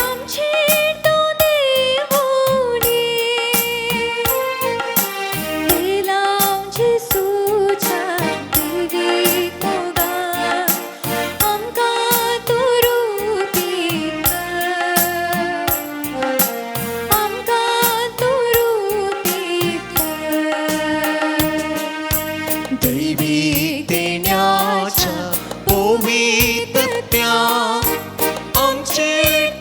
आमचे तो देवोनी जेसूच्या देवी मोगा आमकां तूं रुपी कर, आमकां तूं रुपी कर. दैवी देण्याच्या पवित्रत्या आमचे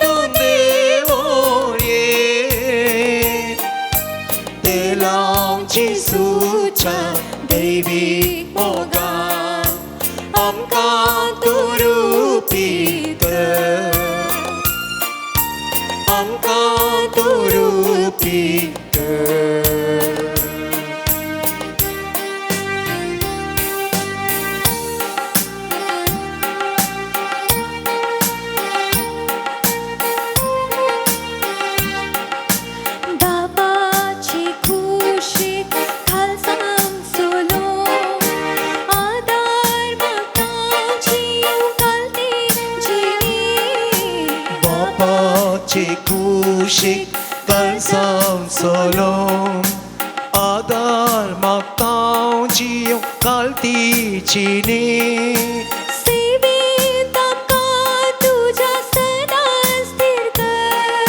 तूं देवोये तेलाव जेजूच्या दैवी मोगा आमकां तूं रुपी कर, आमकां तूं रुपी कर. बाबाची खुशी खालसाम सोलो आदार मागताची उकालती जिवी. बापाचे कुशीक कळसांव सोलो आदार मागतांव जियो कालतीची न्ही. सेवेत आमकां तुज्या सदां स्थिर कर,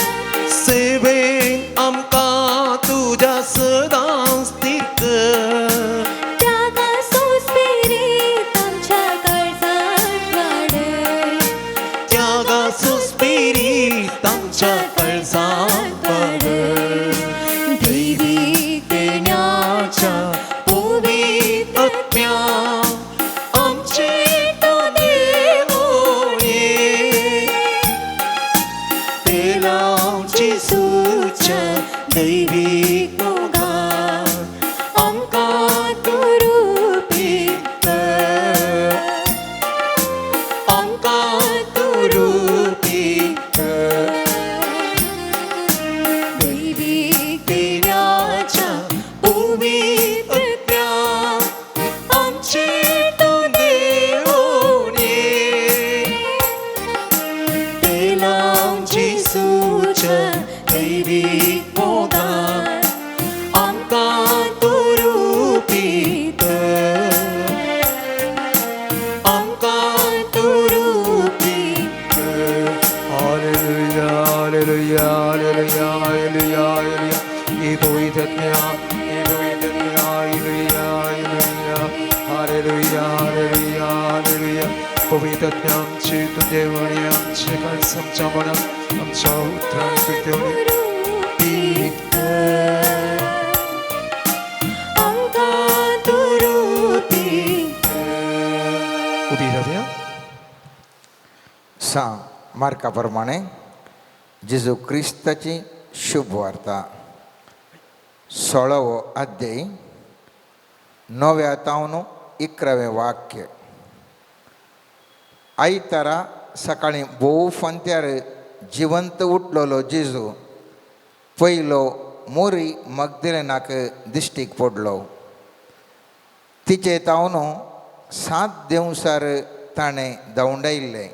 सेवेन आमकां तुज्या सदां स्थिर कर. त्यागा सुस्पिरीत आमच्या काळजांत वाडय, त्यागा सुस्पिरीत आमच्या काळजांत वाडय. दैवी देण्याच्या पवित्रत्म्या आमचे पवित्र आत्म्या आमचे तूं देवून ये. तेलाव जेजूच्या दैवीक मोगान आमकां तूं रुपी कर, आमकां तूं रुपी कर. Hallelujah, hallelujah, hallelujah, hallelujah, hallelujah. ഈ പവിത്രജ്ഞ, ഈ പവിത്രജ്ഞ, hallelujah, hallelujah, hallelujah, hallelujah, hallelujah. पवित्रज्ञ आमचे तूं देवणी, आमचे काळजां आमच्या मनाक आमच्या उतरांक तूं देवणी आमकां तूं रुपी उबी रावया. सांग मार्का प्रमाणे जेजू क्रिस्ताची शुभ वार्ता, 16वो अध्याय, 9व्या तावन 11वें वाक्य. आयतारा सकाळीं भोव फांत्यार जिवंत उठलेलो जेजू पयलो मोरी मगदलेनाक दिश्टीक पडलो. तिचे तावन 7 देंवसार ताणें धांवडायल्लें.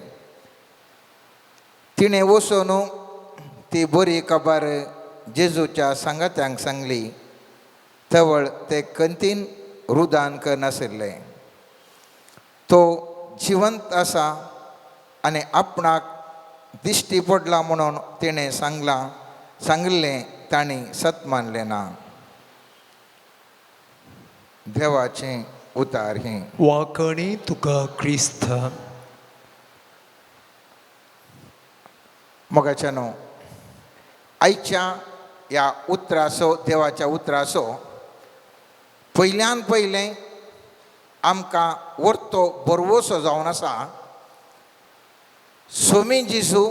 तिणें वचून ती बरी खबर जेजूच्या सांगात्यांक सांगली. तवळ ते कंतीन रुदान करनाशिल्ले. तो जिवंत आसा आनी आपणाक दिश्टी पडला म्हणून तिणें सांगलां सांगिल्लें तांणी सत मानलें ना. देवाचें उतार हें. वाकणी तुका क्रिस्ता. मोगाच्या न्हू, आयच्या ह्या उतराचो, देवाच्या उतराचो पयल्यान पयलें आमकां वर्तो बरवसो जावन आसा. सोमी जेजू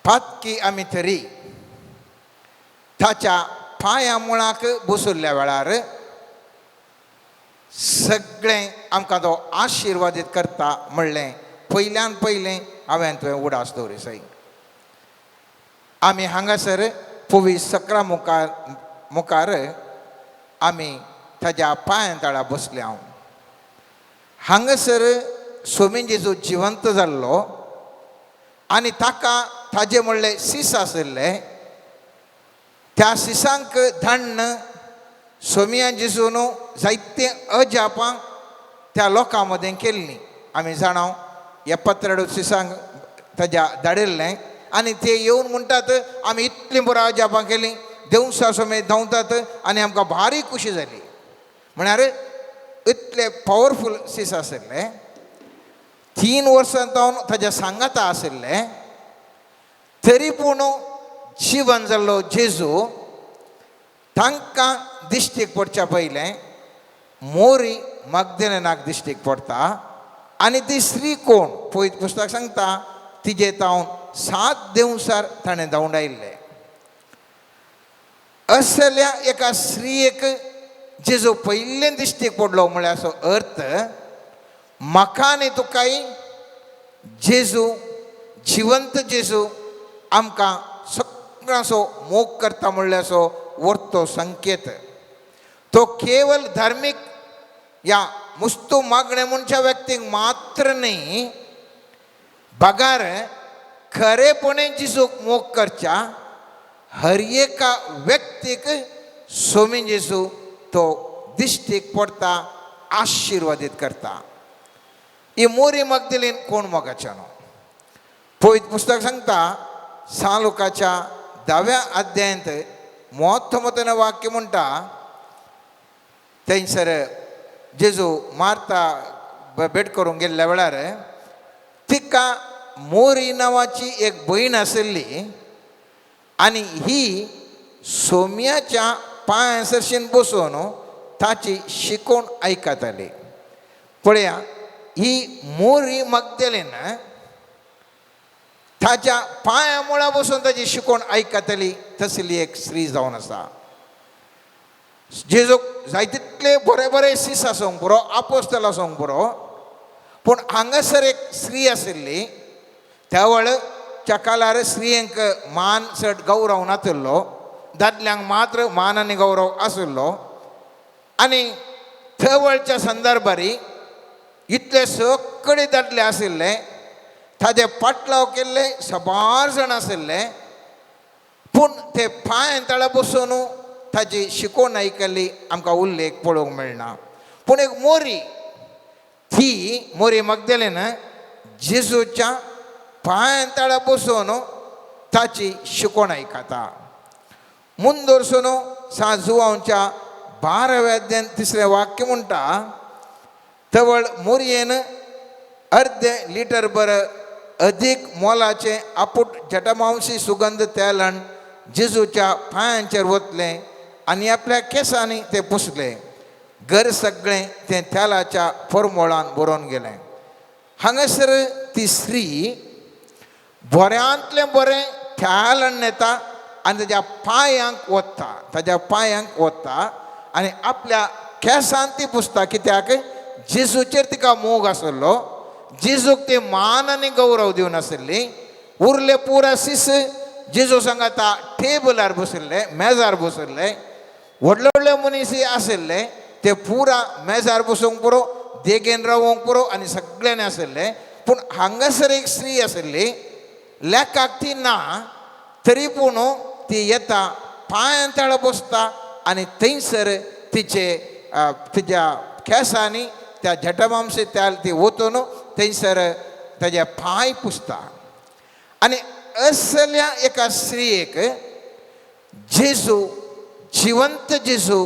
पातकी आमी तरी ताच्या पांया मुळाक बसुल्ल्या वेळार सगळें आमकां तो आशिर्वादीत करता म्हणलें पयल्यान पयलें हांवें तुवें उडास दवरी सई. आमी हांगासर पवी सकरा मुखार मुखार आमी ताज्या पांयां तळा बसले. हांव हांगासर सोमी जेजू जिवंत जाल्लो आनी ताका ताजे म्हणले सीस आशिल्ले. त्या सिसांक धाडण सोमिया जेजून जायते अजापां त्या लोकां मदें केल्लीं. आमी जाणां ह्या पत्राडू सिसांक ताज्या धाडिल्लें आनी ते येवन म्हणटात आमी इतलीं बरीं अजापां केलीं, देवसा सोमे धांवतात आनी आमकां भारी खुशी जाली. म्हळ्यार इतले पावरफूल सीस आशिल्ले. 3 वर्सां जावन ताज्या सांगाता आशिल्ले तरी पूण जिवन जाल्लो जेजू तांकां दिश्टीक पडच्या पयलें मोरी मगदलेनाक दिश्टीक पडटा. आनी ती स्त्री कोण पयत पुस्तक सांगता तिजे तावन 7 देंवसार ताणें धांवडायल्लें. असल्या एका स्त्रियेक जेजू पयलें दिश्टीक पडलो म्हळ्यार असो अर्थ म्हाका आनी तुकाय जेजू जिवंत जेजू आमकां सगळ्यांचो मोग करता म्हणल्यार असो वर्तो संकेत. तो केवल धार्मीक या मुस्तू मागणें म्हणच्या व्यक्तींक मात्र न्ही, बगार खरेपणे जेजूक मोग करच्या हर एका व्यक्तीक सोमी जेजू तो दिश्टीक पडटा, आशिर्वादीत करता. ही मोरी मगदलीन कोण मोगाच्या न्हू. पवित्र पुस्तक सांगता सालुकाच्या 10व्या अध्यायांत मोठो मोठ्यान वाक्य म्हणटा. थंयसर जेजू मार्ता भेट करूंक गेल्ल्या वेळार तिका मोरी नांवाची एक भयण आशिल्ली आनी ही सोम्याच्या पांया सरशीन बसून ताची शिकोवण आयकताली. पळया ही मोरी मगदलीन ताच्या पांया मुळा बसून ताची शिकोवण आयकतली तसली एक स्त्री जावन आसा. जेजूक जाय तितले बरे बरे सीस आसूंक पुरो, आपोस्तल आसूंक पुरो, पूण हांगासर एक स्त्री आशिल्ली. त्या वेळच्या काळार स्त्रियांक मान चड गौरव नातिल्लो, दादल्यांक मात्र मान आनी गौरव आशिल्लो. आनी थवळच्या संदर्भारी इतले सगळे दादले आशिल्ले, ताजे पाटलाव केल्ले सबार जाण आशिल्ले, पूण ते पांय तळा बसून ताजी शिकोवण आयकल्ली आमकां उल्लेख पळोवंक मेळना. पूण एक मोरी, ती मोरी मगदेलेन जेजूच्या पांय तळा बसून ताची शिकोवण आयकता. मुंदोरसून सा जुवांच्या 12व्या अध्यायान 3रें वाक्य म्हणटा, तवळ मोरयेन अर्दे लिटर बर अदीक मोलाचें आपूट जटमांशी सुगंध तेलान जेजूच्या पांयांचेर वतलें आनी आपल्या केंसांनी तें पुसलें. घर सगळें तें तेलाच्या फॉर्मोळान बरोवन गेलें. हांगासर ती स्त्री बऱ्यांतलें बरें तेल येता आनी ताज्या पांयांक वता, ताज्या पांयांक वता आनी आपल्या केंसान ती पुसता. कित्याक? जेजूचेर तिका मोग आसलो, जेजूक ती मान आनी गौरव दिवन आशिल्ली. उरले पुरा शिस जेजू सांगाता टेबलार बशिल्ले, मेजार बशिल्ले, व्हडले व्हडले मनीस आशिल्ले, ते पुरा मेजार बसूंक पुरो, देगेन रावोंक पुरो आनी सगळ्यांनी आशिल्ले. पूण हांगासर एक स्त्री आशिल्ली, लेखाक ती ना, तरी पूण ती येता, पांयां तळा बसता आनी थंयसर तिचे तिज्या केंसांनी त्या झटमांशी त्या ती वतून थंयसर ताजे पांय पुसता. आनी असल्या एका स्त्रियेक जेजू, जिवंत जेजू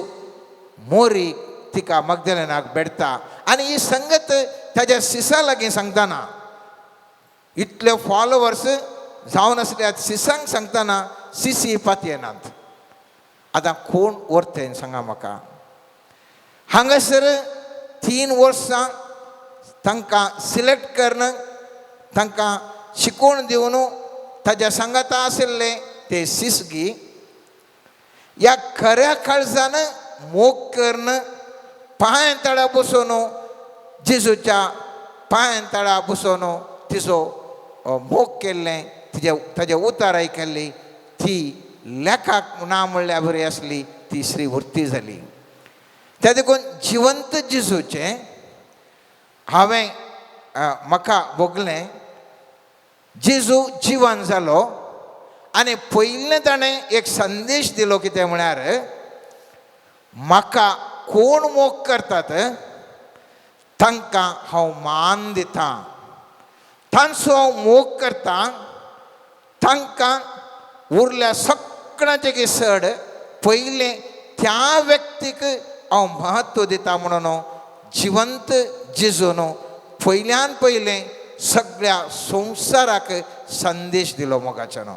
मोरी तिका मगदलेनाक भेटता. आनी ही संगत ताज्या सिसा लागीं सांगतना, इतले फॉलोवर्स जावन आसल्या सिसांक सांगतना सिसी पातयेनात. आतां कोण व्हरतें सांगा म्हाका? हांगासर 3 वर्सां तांकां सिलेक्ट करून तांकां शिकोवन दिवन ताज्या सांगाता आशिल्ले ते सिसगी ह्या खऱ्या काळजान मोग करून पांय तळा बसून जेजूच्या पांय तळा बसून तिचो मोग केल्लें, तिजे ताजे उतार आयकल्ली, ती लेखाक ना म्हणल्यार बरी आसली, ती श्री वृत्ती जाली. त्या देखून जिवंत जेजूचें हांवें म्हाका भोगलें. जेजू जिवन जालो आनी पयलें ताणें एक संदेश दिलो, कितें म्हळ्यार म्हाका कोण मोग करतात तांकां हांव मान दितां, तांचो हांव मोग करता, तांकां उरल्या सगळ्यांचे चड पयलें त्या व्यक्तीक हांव म्हत्व दिता. म्हणून जिवंत जेजून पयल्यान पयलें सगळ्या संवसाराक संदेश दिलो मोगाच्यानो.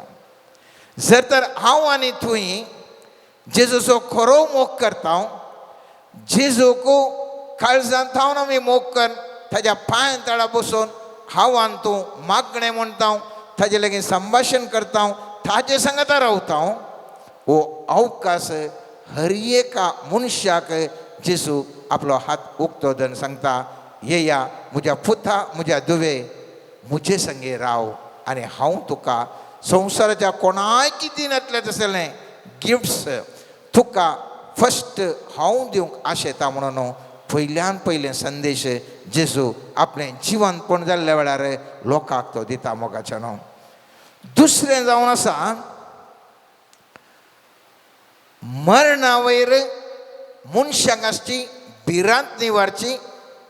जर तर हांव आनी तुवें जेजूचो खरो मोग करता, जेजूक काळजान थावन आमी मोग कर, ताज्या पांयां तळा बसून हांव आनी तूं मागणें म्हणटा, ताजे लागीं संभाशण करता, ताजे सांगता रावता, हो अवकाश हर एका मनशाक जेजू आपलो हात उक्तो धरून सांगता, येया म्हज्या पुता, म्हज्या दुवे, म्हजे संगे राव आनी हांव तुका संवसाराच्या कोणायकी दिनातलें तसलें गिफ्ट्स तुका फस्ट हांव दिवंक आशेता. म्हणून पयल्यान पयलें संदेश जेजू आपलें जिवनपण जाल्ल्या वेळार लोकांक तो दिता मोगाच्यानो. दुसरें जावन आसा मरणा वयर मनशांक आसची भिरांत निवारची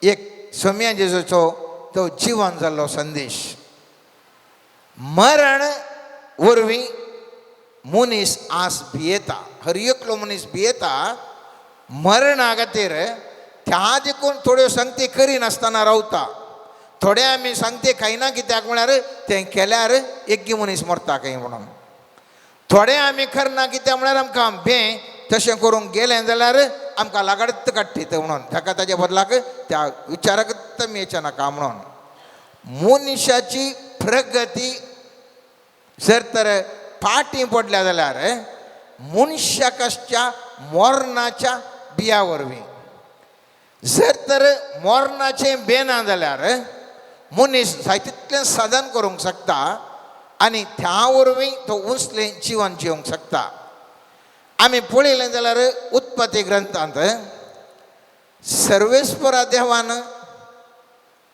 एक सोम्या जेजूचो तो जिवन जाल्लो संदेश. मरण वरवीं मनीस आस भियेता, हर एकलो मनीस भियेता मरणा खातीर. त्या देखून थोड्यो संगती करिनासतना रावता. थोडे आमी सांगते खायना, कित्याक म्हळ्यार तें केल्यार एकगी मनीस मरता खंय म्हणून. थोडे आमी करना, कित्याक म्हळ्यार आमकां बें तशें करूंक गेलें जाल्यार आमकां लागडत काडटीत म्हणून, ताका ताज्या बदलाक त्या विचाराकच आमी येचें नाका म्हणून. मनशाची प्रगती जर तर फाटीं पडल्या जाल्यार मनशाक आसच्या मरणाच्या बिया वरवीं, जर तर मरणाचें बेना जाल्यार मनीस जाय तितलें साधन करूंक शकता आनी त्या वरवीं तो उंचलें जिवन जिवंक शकता. आमी पळयलें जाल्यार उत्पत्ती ग्रंथांत सर्वेस्परा देवान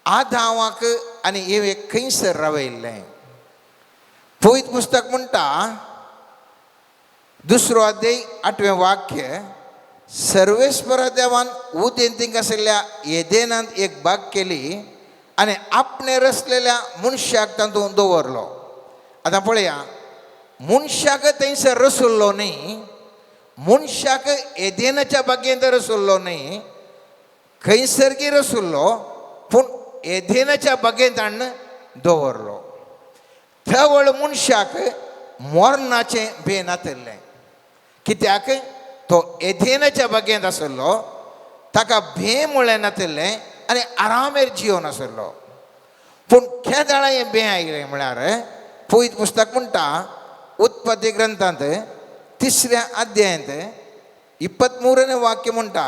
आदावाक आनी एवेक खंयसर रावयल्लें. पवित्र पुस्तक म्हणटा दुसरो अध्याय 8वें वाक्य, सर्वेस्परा देवान उदेंतीक आशिल्ल्या एदेनांत एक बाग केली आनी आपणे रचलेल्या मनशाक तातूंत दवरलो. आतां पळया, मनशाक थंयसर रसुल्लो न्ही, मनशाक एदेनाच्या बागेंत रसुल्लो न्ही, खंयसरगी रसुल्लो, पूण एदेनाच्या बागेंत हाडून दवरलो. थवळ मनशाक मरणाचें भंय नातिल्लें, कित्याक तो एदेनाच्या बागेंत आशिल्लो, ताका भंय म्हळ्ळें नातिल्लें आनी आरामेर जिवन आशिल्लो. पूण केदाळा हें भंय आयलें म्हळ्यार पवित्र पुस्तक म्हणटा उत्पत्ती ग्रंथांत 3ऱ्या अध्यायांत 23 वाक्य म्हणटा,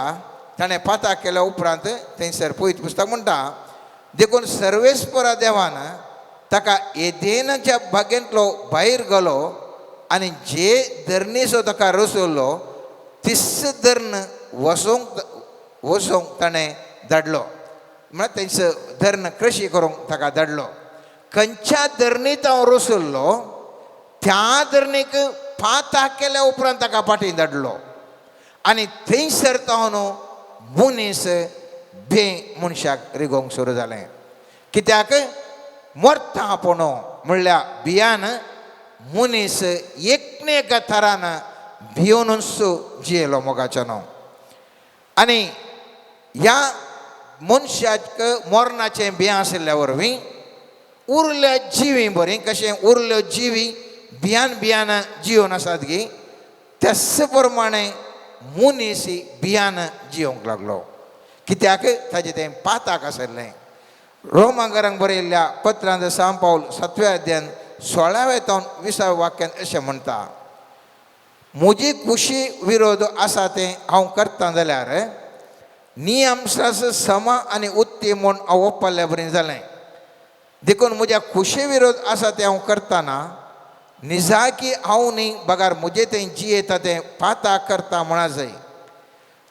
ताणें पाता केल्या उपरांत थंयसर पवित्र पुस्तक म्हणटा, देखून सर्वेस्परा देवान ताका एदेनाच्या बागेंतलो भायर गेलो आनी जे धरणीचो ताका रसवलो तिस धरण वसोवंक वसोवंक ताणें धाडलो. म्हळ्यार थंयसर धरण कृशी करूंक ताका धाडलो. खंयच्या धरणीत हांव रसल्लो त्या धरणीक पाता केल्या उपरांत ताका फाटीं धाडलो आनी थंयसर तो न्हू मनीस भे मनशाक रिगोवंक सुरू जालें. कित्याक मरता आपूण म्हणल्यार भियान मनीस एकने एका थरान भियोनूच जियेलो मोगाचो न्हू. आनी ह्या मनशाक मरणाचें भियां आशिल्ल्या वरवीं उरल्या जिवी बरीं कशें उरल्यो जिवी भियान भियान जिवन आसात गी त्याच प्रमाणे मनीस भियान जिवंक लागलो. कित्याक ताजें तें पाताक आशिल्लें. रोमांगरांक बरयल्ल्या पत्रांत सांव पावल 7व्या अध्यायान 16व्या तावन 20व्या वाक्यान अशें म्हणटा, म्हजी कुशी विरोध आसा तें हांव करता जाल्यार नियमशास्त्र समा आनी उत्ती म्हूण हांव ओपल्ल्या बरी जालें. देखून म्हज्या खुशी विरोध आसा तें हांव करतना निजाकी हांव न्ही बगार म्हजें तें जियेता तें पाता करता म्हणा जाय.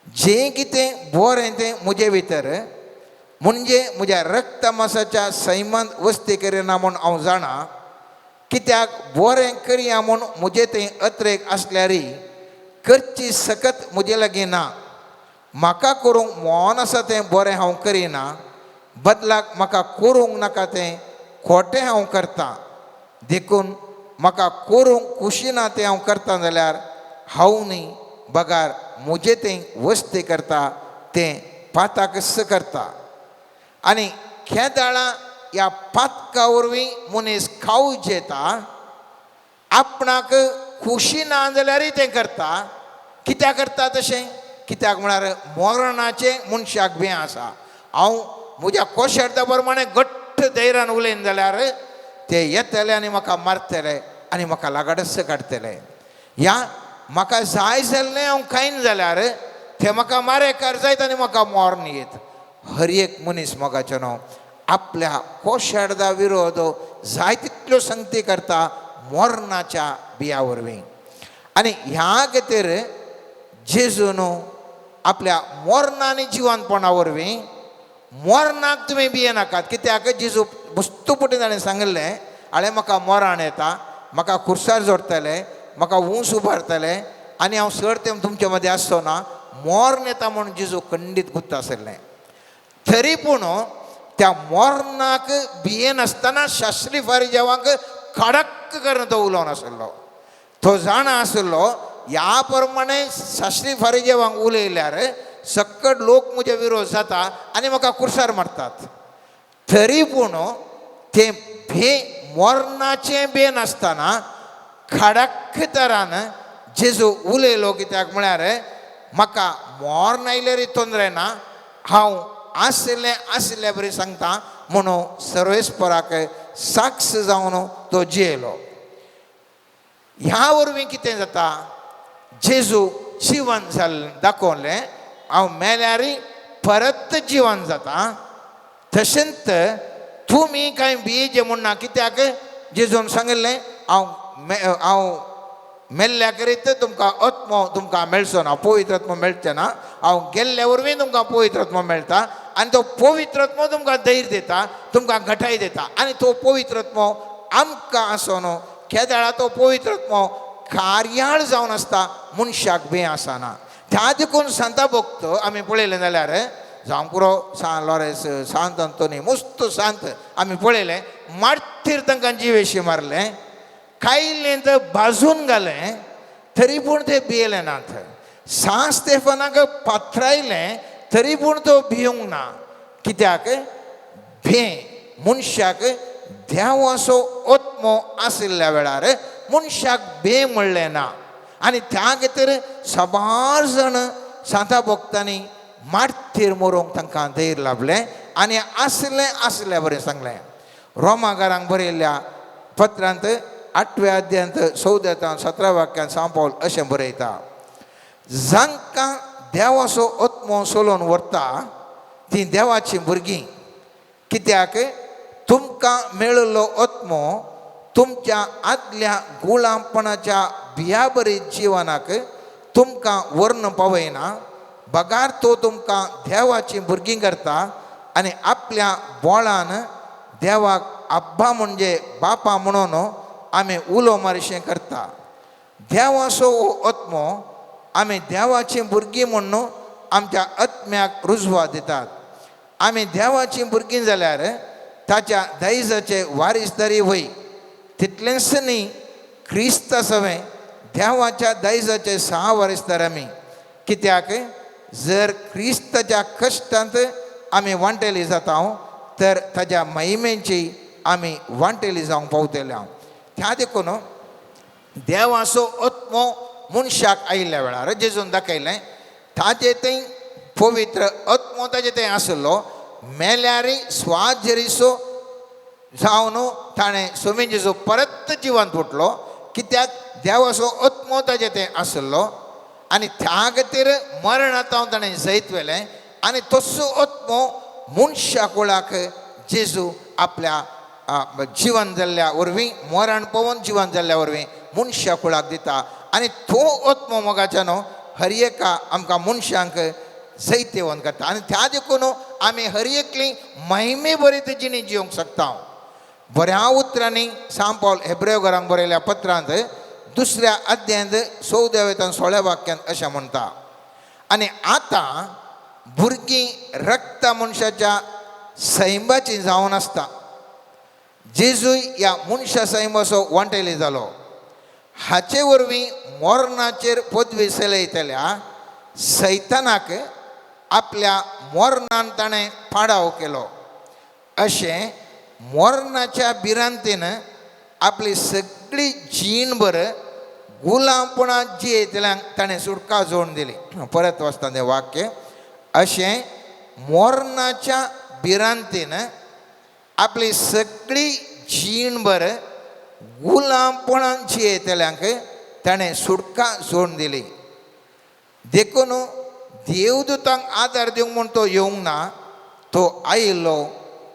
जें कितें बरें तें म्हजे भितर म्हणजे म्हज्या रक्तमासाच्या सैमांत वस्ती करिना म्हूण हांव जाणा. कित्याक बरें करया म्हूण म्हजें तें अत्रेक आसल्यारय करची सकत म्हजे लागीं ना. म्हाका करूंक मोन आसा तें बरें हांव करिना, बदलाक म्हाका करूंक नाका तें खोटें हांव करतां. देखून म्हाका करूंक खुशी ना तें हांव करता जाल्यार हांव न्ही बगार म्हजें तें वस्ती करता तें पाताकच करता. आनी खेदाळां ह्या पातका वरवीं मनीस खावू जेता, आपणाक खुशी ना जाल्यारय तें करता. कित्याक करता तशें? कित्याक म्हळ्यार मरणाचें मनशाक भंय आसा. हांव म्हज्या कोशेर्दा प्रमाणे घट्ट धैर्यान उलयन जाल्यार ते येतले आनी म्हाका मारतले आनी म्हाका लागाडच काडटले. ह्या म्हाका जाय जाल्लें हांव खायन जाल्यार ते म्हाका मारेकार जायत आनी म्हाका मरण येत. हर एक मनीस मोगाचो न्हू आपल्या कोशार्दा विरोध जाय तितल्यो संगती करता मरणाच्या बिया वरवीं. आनी ह्या खातीर जेजू न्हू आपल्या मरणा आनी जिवनपणा वरवीं मरणाक तुमी भियेनाकात. कित्याक जेजू वस्तू पुटी ताणें सांगिल्लें, हांवें म्हाका मरण येता, म्हाका खुर्सार जोडटले, म्हाका ऊंस उबारतले आनी हांव सर तें तुमचे मदें आसचो ना, मरण येता म्हूण जेजू खंडीत गुत्त आशिल्लें. तरी पूण त्या मरणाक भियेनासतना शास्त्री फारिजेवांक कडक करून तो उलोवन आशिल्लो. तो जाणा आशिल्लो ह्या प्रमाणे शास्त्री फारिजेवांक उलयल्यार सकट लोक म्हजे विरोध जाता आनी म्हाका कुर्सार मारतात. तरी पूण तें भे मरणाचें भे नासतना खडक तरान जेजू उलयलो. कित्याक म्हळ्यार म्हाका मरण आयल्यार तोंदरे ना, हांव आशिल्लें आशिल्ल्या बरी सांगता म्हणून सर्वेस्पराक साक्ष जावन तो जियेलो. ह्या वरवीं कितें जाता, जेजू जिवन जाल्लें दाखोवलें, हांव मेल्यार परत जिवन जाता. तशेंच तुमी कांय भियेचे म्हूण ना. कित्याक जेजून सांगिल्लें हांव हांव मेल्ल्या करीत तुमकां आत्मो तुमकां मेळचो ना, पवित्र आत्मो मेळचे ना. हांव गेल्ल्या वरवीं तुमकां पवित्र आत्मो मेळटा आनी तो पवित्र आत्मो तुमकां धैर्य दिता, तुमकां घटाय दिता. आनी तो पवित्र आत्मो आमकां आसून केदळा तो पवित्र आत्मो कार्याळ जावन आसता, मनशाक बी आसना. त्या देखून सांता भक्त आमी पळयलें जाल्यार जावंक पुरो सांत लॉरेन्स, सांत अंतोनी, मस्त सांत आमी पळयलें, मार्तीर तांकां जिवेशी मारलें, कायलें तर भाजून घालें, तरी पूण ते भियेले नात. सांत स्टेफनाक पात्रायलें तरी पूण तो भिवंक ना. कित्याक? भें मनशाक देवाचो आत्मो आशिल्ल्या वेळार मनशाक भे म्हणलें ना. आनी त्या खातीर साबार जाण सांता भक्तांनी मार्तीर मरोंक तांकां धैर्य लाभलें आनी आसलें आसल्या बरें सांगलें. रोमागारांक बरयल्ल्या पत्रांत 8व्या अध्यायांत 14 17 वाक्यान सांत पावल अशें बरयता, जांकां देवाचो आत्मो सोलोवन व्हरता तीं देवाचीं भुरगीं. कित्याक तुमकां मेळिल्लो आत्मो तुमच्या आदल्या गुलामपणाच्या भियाबरी जिवनाक तुमकां व्हरून पावयना, बगार तो तुमकां देवाचीं भुरगीं करता आनी आपल्या बोळान देवाक अब्बा म्हणजे बापा म्हणून आमी उलो मारशें करता. देवाचो हो आत्मो आमी देवाचीं भुरगीं म्हणून आमच्या आत्म्याक रुजवा दितात. आमी देवाचीं भुरगीं जाल्यार ताच्या दायजाचे वारीसदारी वय, तितलेंच न्ही क्रिस्ता सवें देवाच्या दायजाचे 6 वारीसदार आमी. कित्याक जर क्रिस्ताच्या कश्टांत आमी वांटेली जाता तर ताज्या महिमेची आमी वांटेली जावंक पावतले. त्या देखून देवाचो आत्मो मनशाक आयिल्ल्या वेळार जेजून दाखयलें ताजे थंय पवित्र आत्मो ताजे थंय आसलो, मेल्यारी स्वाद जरीसो जावन ताणें सोमी जेजू परत जिवंत उठलो. कित्याक देवाचो आत्मो ताजे थंय आसलो आनी त्या खातीर मरणांत ताणें जैत व्हेलें. आनी तसो आत्मो मनशा कुळाक जेजू आपल्या जिवन जाल्ल्या वरवीं, मरण पळोवन जिवन जाल्ल्या वरवीं मनशा कुळाक दिता. आनी तो आत्मो मोगाच्यानो हर एका आमकां मनशांक जैतेवन करता. आनी त्या देखून आमी हर एकली महिमे बरी जिणी जिवंक शकता. बऱ्या उतरांनी सांत पावल हेब्रेवघरांक बरयल्या पत्रांत 2ऱ्या अध्यायांत 14व्या 16व्या वाक्यांत अशें म्हणटा, आनी आतां भुरगीं रक्ता मनशाच्या सैमाची जावन आसता, जेजूय ह्या मनशा सैमाचो वांटेली जालो, हाचे वरवीं मरणाचेर पदवी चलयतल्या सैतानाक आपल्या मरणान ताणें पाडाव केलो. अशें मरणाच्या भिरांतीन आपली सगळी जीणभर गुलामपणांत जियेतल्यांक ताणें सुटका जोडून दिली. परत वाचता तें वाक्य, अशें मरणाच्या भिरांतीन आपली सगळी जीणभर गुलामपणांत जियेतल्यांक ताणें सुटका जोडून दिली. देखून देवदूतांक आदार दिवंक म्हूण तो येवंक ना, तो आयिल्लो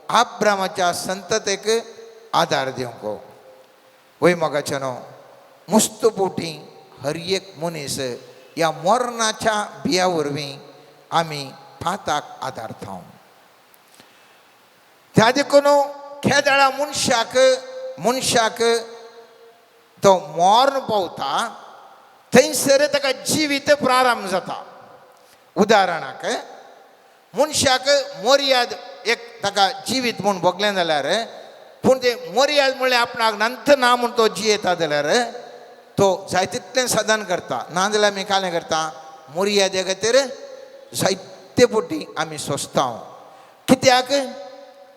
आब्रामाच्या संततेक आदार दिवंक. वय मोगाच्यानो, मुस्त पोटी हर एक मनीस ह्या मरणाच्या बिया वरवीं आमी पाताक आदारता. त्या देखून खेदळा मनशाक मनशाक तो मरण पावता थंयसर ताका जिवीत प्रारंभ जाता. उदाहरणाक मनशाक मर्याद एक ताका जिवीत म्हूण भोगलें जाल्यार, पूण तें मर्याद म्हणल्यार आपणाक नंतर ना म्हूण तो जियेता जाल्यार तो जाय तितलें साधन करता, ना जाल्यार आमी कालें करता मर्यादे खातीर जायते फावटी आमी सोंसता. कित्याक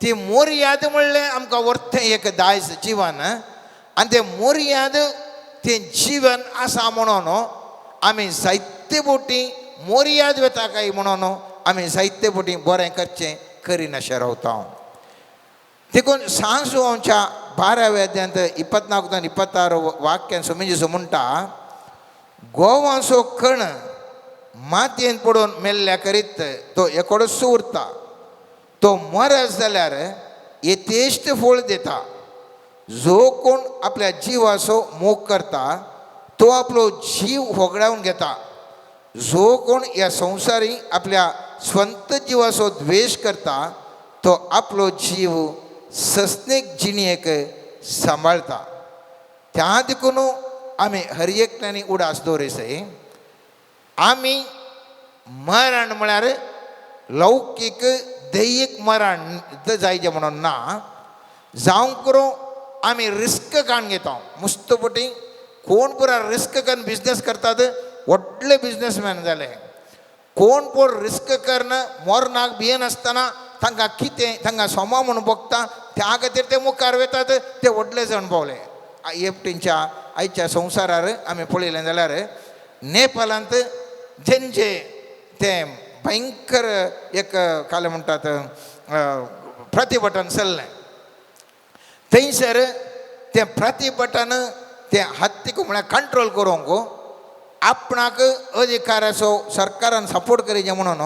ती मर्याद म्हणलें आमकां वर्तें एक दायज जिवन, आनी तें मर्याद तें जिवन आसा म्हणून आमी जायते फावटी मर्याद वता काय म्हणून आमी जायते फावटी बरें करचें करिनाशें रावता. देखून सांजवांच्या 12व्या अध्यायांत 24 आनी 26 वाक्यान स्वामी जेजू म्हणटा, गोवाचो कण मातयेन पडून मेल्ल्या करीत तो एकोडोच उरता, तो मरत जाल्यार यथेश्ट फळ दिता. जो कोण आपल्या जिवाचो मोग करता तो आपलो जीव होगडावन घेता. जो कोण ह्या संवसारी आपल्या स्वंत जिवाचो द्वेश करता तो आपलो जीव सस्नीक जिणेक सांबाळता. त्या देखून आमी हर एकट्यांनी उडास दवरिसय आमी मरण म्हळ्यार लौकीक दैहीक मरण जायचें म्हणून ना, जावं करूं आमी रिस्क काडून घेता. मुस्तपटी कोण पुरा रिस्क करून बिजनेस करतात, व्हडले बिजनेसमॅन जाले. कोण पोर रिस्क करून मरणाक भियेनासतना तांकां कितें तांकां सोमा म्हणून बगता, त्या खातीर ते मुखार वतात, ते व्हडले जावन पावले. एकटींच्या आयच्या संवसारार आमी पळयलें जाल्यार नेपालांत जेंचे तें भयंकर एक कालें म्हणटात प्रतिभटन चल्लें. थंयसर तें प्रतिभटन तें हत्तीक म्हळ्यार कंट्रोल करूंक आपणाक अधिकाराचो सरकारान सपोर्ट करीचे म्हणून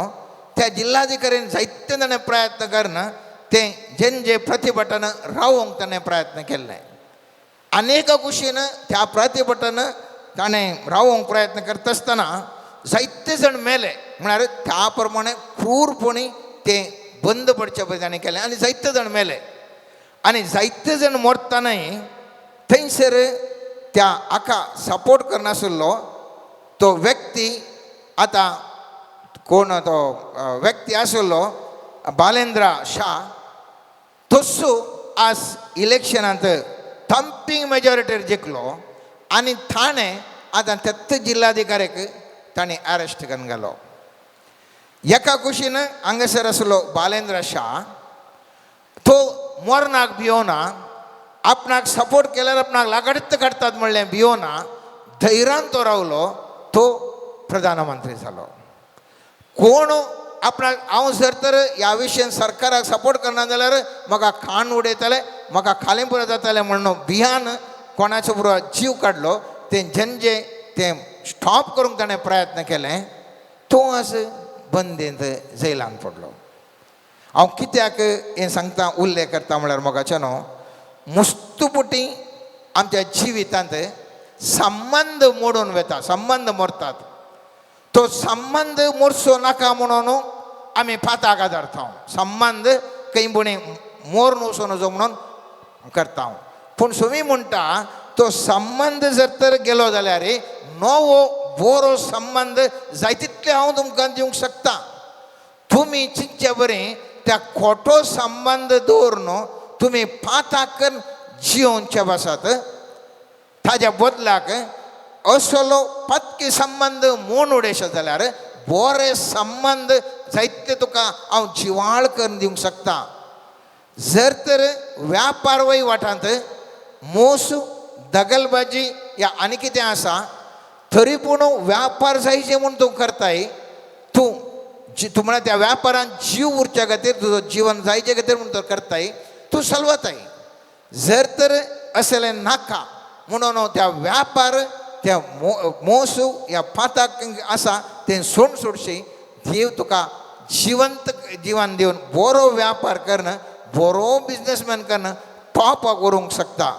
त्या जिल्हाधिकाऱ्यान जायते ताणें प्रयत्न करून तें जें जें प्रतिभटन रावोवंक ताणें प्रयत्न केल्ले. अनेक कुशीन त्या प्रतिभटन ताणें रावोवंक प्रयत्न करता आसतना जायते जाण मेले. म्हळ्यार त्या प्रमाणे क्रूरपणी तें बंद पडचे पळय ताणें केलें आनी जायते जाण मेले. आनी जायते जाण मरतनाय थंयसर त्या हाका सपोर्ट करनासलो तो व्यक्ती, आतां कोण तो व्यक्ती आसलो बालेंद्र शाह, तस्सो आज इलेक्शनांत थंपींग मेजॉरिटीर जिखलो आनी थाणें आतां तेत्त जिल्हाधिकाऱ्याक ताणें अरेस्ट करून घालो. एका कुशीन हांगासर आसलो बालेंद्र शाह, तो मरणाक भियोना, आपणाक सपोर्ट केल्यार आपणाक लागाडीत काडटात म्हणलें भियोना, धैर्यान तो रावलो, तो प्रधानमंत्री जालो. कोण आपणाक हांव जर तर ह्या विशयान सरकाराक सपोर्ट करना जाल्यार म्हाका खाण उडयतले, म्हाका खालें पुरो जातलें म्हणून भियान कोणाचो बरोबर जीव काडलो. तें जें तें स्टॉप करूंक ताणें प्रयत्न केलें, तो आज बंदेंत जैलान पडलो. हांव कित्याक हें सांगता उल्लेख करता म्हळ्यार मोगाचें न्हू, मुस्तुपुटी आमच्या जिवितांत संबंद मोडून वता, संबंद मोडतात. तो संबंद मोडचो नाका म्हणून आमी पाताक आदारता, संबंद खंय पुणी मोर वचूं नजो म्हणून करता. पूण सुमी म्हणटा तो संबंद जर तर गेलो जाल्यार नवो बरो संबंद जाय तितले हांव तुमकां दिवंक शकता. तुमी चिंतचे बरें त्या खोटो संबंद दवरून तुमी पाताक जियोवचे बसात, ताज्या बदलाक असलो पत्की संबंद मोन उडयशे जाल्यार बरे संबंद जायते तुका हांव जिवाळ करून दिवंक शकता. जर तर व्यापार वहिवाटांत मोस दगलबाजी या आनी कितें आसा तरी पूण व्यापार जायचे म्हूण तूं करताय, तूं तूं म्हळ्यार त्या व्यापारान जीव उरच्या खातीर तुजो जिवन जायचे खातीर म्हूण तूं करताय, तूं सलवताय. जर तर असलें नाका म्हणून त्या व्यापार त्या मोस ह्या पाताक आसा तें सोड सोडशी, देव तुका जिवंत जिवन दिवन बरो व्यापार करून बरो बिजनेसमॅन करून टॉपाक व्हरूंक शकता.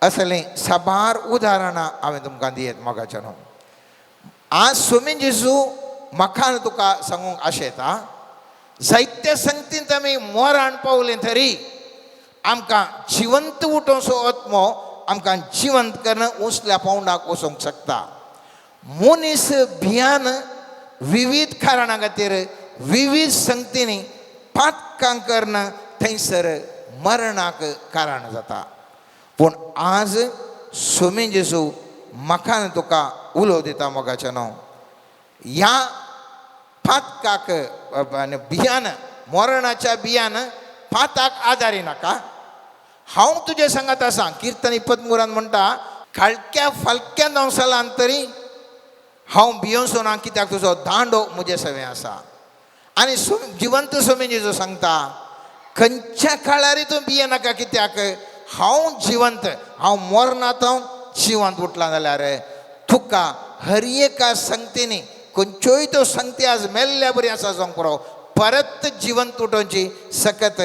असलीं साबार उदाहरणां हांवें तुमकां दियत मोगाच्या न्हू. आज सोमी जेजू म्हाका तुका सांगूंक आशेता, जायत्या संगतींत आमी मोरान पावले तरी आमकां जिवंत उठोवचो आत्मो आमकां जिवंत करून उंचल्या पावंडाक वचूंक शकता. मनीस भियान विवीध कारणां खातीर विवीध संगतींनी पातकां करून थंयसर मरणाक कारण जाता. पूण आज सोमी जेजू म्हाका तुका उलो दिता मोगाचें न्हू, ह्या पातकाक आनी भियान मरणाच्या भियान पाताक आदारी नाका. हांव तुजे सांगात आसा. किर्तन 23 म्हणटा, काळक्या फालक्या दंवसालान तरी हांव भियोवचो ना, कित्याक तुजो दांडो म्हजे सवें आसा. आनी जिवंत सोमी जेजू सांगता, खंयच्या काळारी तूं भिये नाका, कित्याक हांव जिवंत, हांव मरणांत हांव जिवंत उठला जाल्यार तुका हर एका संगतीनी खंयच्योय त्यो संगती आज मेल्ल्या बरी आसा जावंक पुरो, परत जिवंत उठोवची सकत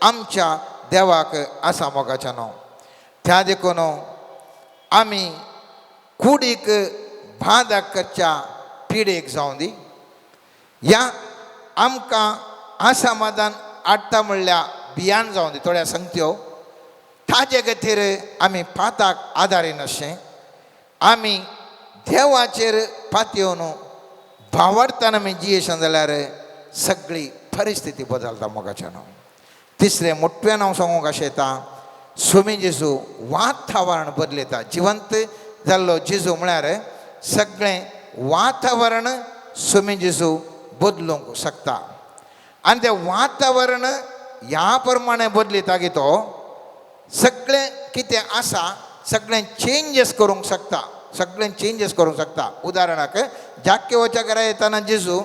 आमच्या देवाक आसा मोगाच्या न्हू. त्या देखून आमी कुडीक बादा करच्या पिडेक जावं दी, या आमकां असमाधान हाडटा म्हणल्यार भियान जावं दी. थोड्या संगत्यो ताजे खातीर आमी पाताक आदारिनाशें, आमी देवाचेर पातयेवन भावार्थान आमी जियेशन जाल्यार सगळी परिस्थिती बदलता मोगाच्यान. तिसरें मोठ्यान हांव सांगूंक अशें येता, स्वामी जेजू वातावरण बदलयता. जिवंत जाल्लो जेजू म्हळ्यार सगळें वातावरण स्वामी जेजू बदलूंक शकता. आनी तें वातावरण ह्या प्रमाणे बदलयता की तो सगळें कितें आसा सगळें चेंजीस करूंक शकता, सगळें चेंजीस करूंक शकता. उदाहरणाक जाक्केवाच्या घरा येताना जेजू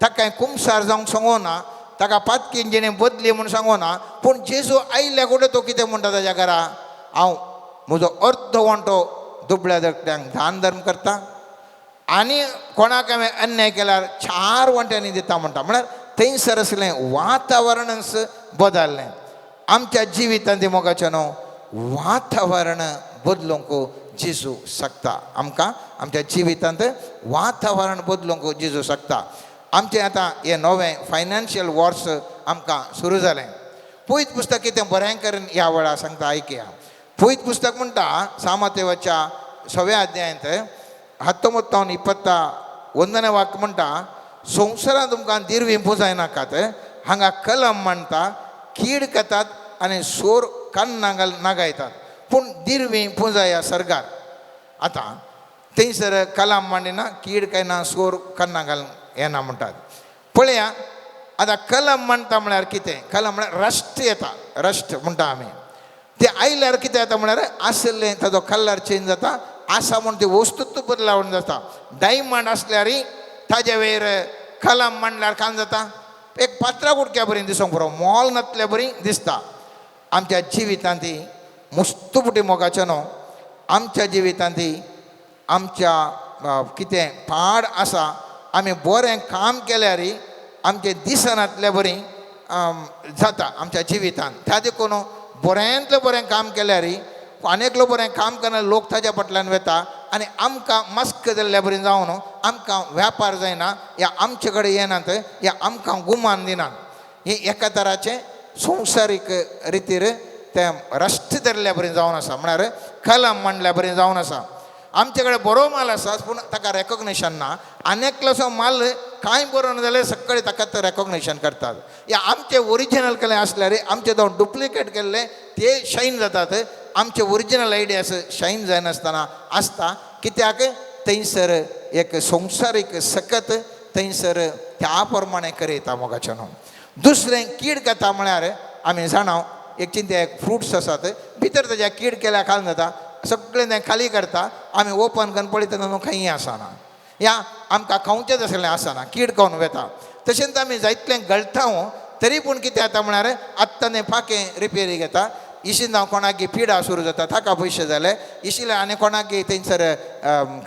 ताका कुमसार जावंक सांगोना, ताका पातकीन जेणें बदली म्हूण सांगोना, पूण जेजू आयिल्ल्या कुडें तो कितें म्हणटा ताच्या घरा, हांव म्हजो अर्द वांटो दुबळ्या दकट्यांक दान धर्म करता आनी कोणाक हांवें अन्याय केल्यार 4 वांट्यांनी दिता म्हणटा. म्हळ्यार थंयसर आसलें वातावरणच बदललें. आमच्या जिवितांत मोगाचें न्हू वातावरण बदलूंक जेजू शकता. आमकां आमच्या जिवितांत वातावरण बदलूंक जेजू शकता. आमचें आतां हें नवें फायनान्शियल वर्स आमकां सुरू जालें. पयत पुस्तक कितें बरें करून ह्या वेळार सांगता, आयकया. पयत पुस्तक म्हणटा सामातेवाच्या 6व्या अध्यायांत 19 21ನೇ वाक्य म्हणटा, संवसारांत तुमकां दिरवीं पुजायनाकात, हांगा कलम म्हणटा कीड खातात आनी सोर कान्ना नागायतात, पूण दिरवीं पुजाया सर्गार. आतां थंयसर कलम मांडिना, कीड कांय सोर कन्ना घाल येना म्हणटात. पळया आतां कलम म्हणटा म्हळ्यार कितें? कलम म्हळ्यार रस्ट येता, रस्ट म्हणटा आमी. ते आयल्यार कितें जाता म्हळ्यार आशिल्लें ताजो कलर चेंज जाता, आसा म्हूण ती वस्तूच बदलावण जाता. डायमंड आसल्यार ताजे वयर कलम मांडल्यार कान जाता, एक पात्रा गुडक्या बरी दिसूंक पुरो, मोल नातल्या बरी दिसता. आमच्या जिवितांत ती मुस्तुपुटी मोगाचें न्हू, आमच्या जिवितांत ती आमच्या कितें पाड आसा, आमी बरें काम केल्यार आमचें दिसनातल्या बरी जाता आमच्या जिवितांत. त्या देखून बऱ्यांतलें बरें काम केल्यार आनी एकलो बरें काम करना लोक ताज्या फाटल्यान वता आनी आमकां मस्क जाल्ल्या बरी जावन आमकां व्यापार जायना, या आमचे कडेन येनात, या आमकां गुमान दिनात. हें एका तराचें संवसारीक रितीर तें रस्ट धरल्या बरी जावन आसा, म्हळ्यार कलम मांडल्या बरी जावन आसा. आमचे कडेन बरो माल आसा पूण ताका रेकोग्नेशन ना, आनी एकलोसो माल कांय बरो ना जाल्यार सगळे ताका ते रेकोग्नेशन करतात. या आमचे ओरिजिनल केलें आसल्यार आमचे जावन डुप्लिकेट केल्ले ते शायन जातात, आमचे ओरिजिनल आयडियास शायन जायनासतना आसता. कित्याक थंयसर एक संवसारीक सकत थंयसर त्या प्रमाणे करयता मोगाचें न्हू. दुसरें कीड कथा म्हळ्यार आमी जाणा एक चिंत्या एक फ्रुट्स आसात भितर ताज्या कीड केल्या खाल जाता, सगळें तें खाली करता, आमी ओपन करून पळयता न्हू खंय आसना, या आमकां खावचेंच आसलें आसना, कीड खावन वता. तशेंच आमी जायतलें गळटा तरी पूण कितें जाता म्हळ्यार आत्तां तें पाखें रिपेरीक येता, इशीन जावं कोणाक पिडा सुरू जाता ताका पयशे जाले, इशिले आनी कोणाक थंयसर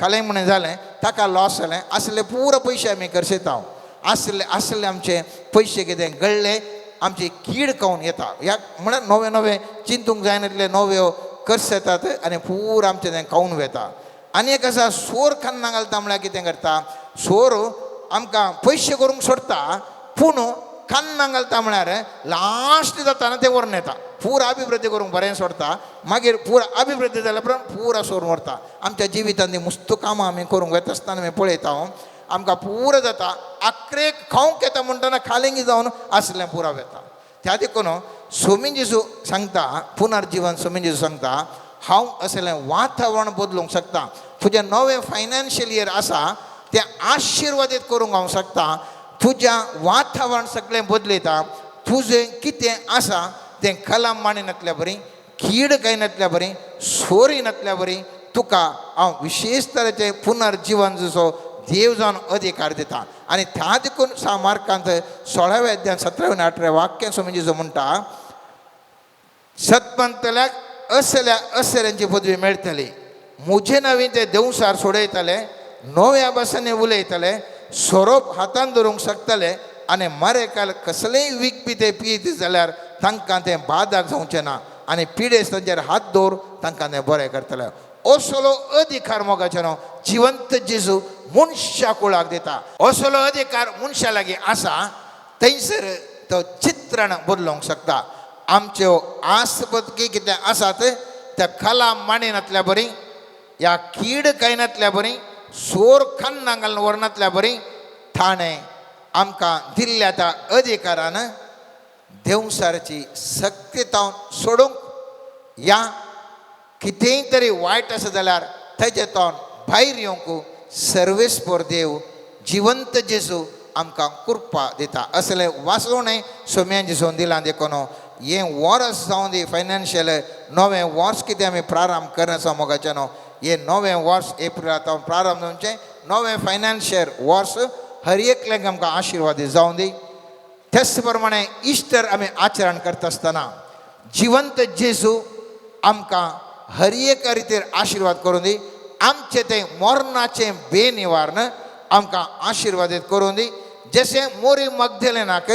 खालें म्हणून जालें ताका लॉस जालें, आसले पुरो पयशे आमी खर्चयता. आसले आसले आमचे पयशे कितें गळ्ळे आमची कीड खावन येता. ह्या म्हळ्यार नवे नवे चिंतूंक जायनातले नव्यो कर्स येतात आनी पुरो आमचें तें खावन वता. आनी एक आसा सोर खान्ना घालता म्हळ्यार कितें करता, सोर आमकां पयशे करूंक सोडटा पूण खान्ना घालता म्हळ्यार लास्ट जाता तें व्हरून येता, पुरो अभिवृद्धी करूंक बरें सोडटा, मागीर पुरो अभिवृद्धी जाल्या उपरांत पुरो सोर व्हरता. आमच्या जिवितांत मुस्त कामां आमी करूंक वता आसतना आमी पळयता आमकां पुरो जाता, आखरेक खावंक येता म्हणटना खालिंगी जावन आसलें पुरो वता. त्या देखून स्वामी जेजू सांगता, पुनर्जिवन स्वामी जेजू सांगता, हांव असलें वातावरण बदलूंक शकता, तुजें नवें फायनान्शियल इयर आसा तें आशिर्वादीत करूंक हांव शकता, तुज्या वातावरण सगळें बदलयता, तुजें कितें आसा तें कलम मांडिनातल्या बरी, कीड कांय बरी, सोरी नातल्या बरी तुका हांव विशेश तरेचें पुनर्जिवन जसो देव जावन अधिकार दिता. आनी त्या देखून सा मार्कांत 16व्या अध्याय 17व्या 18व्या वाक्य स्वामी जेजू म्हणटा, सतमंतल्याक असल्या असल्यांची पदवी मेळटली, म्हजे नवीन ते देवसार सोडयतले, नव्या भासांनी उलयतले, सोरोप हातान धरूंक शकतले आनी मरेकाल कसलेय वीख बी ते पियेत जाल्यार तांकां तें बादाक जावचें ना आनी पिडेस्त तांचेर हात दवर तांकां तें बरें करतले. असलो अधिकार मोगाचो न्हू जिवंत जेजू मनशा कुळाक दिता. असलो अधिकार मनशा लागीं आसा थंयसर तो चित्रण बदलूंक शकता. आमच्यो आसपतकी कितें आसात त्या कला मांडिनातल्या बरी या कीड खायनातल्या बरी सोर खान्ना घालून व्हरनातल्या बरी ताणें आमकां दिल्ल्या त्या अधिकारान देंवसाराची शक्ती तावन सोडूंक या कितेंय तरी वायट आसा जाल्यार तेजे तावन भायर येवंक सर्वेस्पर देव जिवंत जेजू आमकां कृपा दिता. असलें वाचोवणें सोम्यान जेजून दिलां देखून हें वर्स जावं दी फायनान्शियल नवें वर्स कितें आमी प्रारंभ करना मोगाचें न्हू हें नवें वर्स एप्रिला तावन प्रारंभ जावचें नवें फायनान्शियल वर्स हर एकल्याक आमकां आशिर्वाद जावं दी. तेच प्रमाणे इश्टर आमी आचरण करता आसतना जिवंत जेजू आमकां हर एका रितीर आशिर्वाद करूं दी. आमचें तें मरणाचें बेनिवारण आमकां आशिर्वादीत करूं दी. जशें मोरी मगदेलेनाक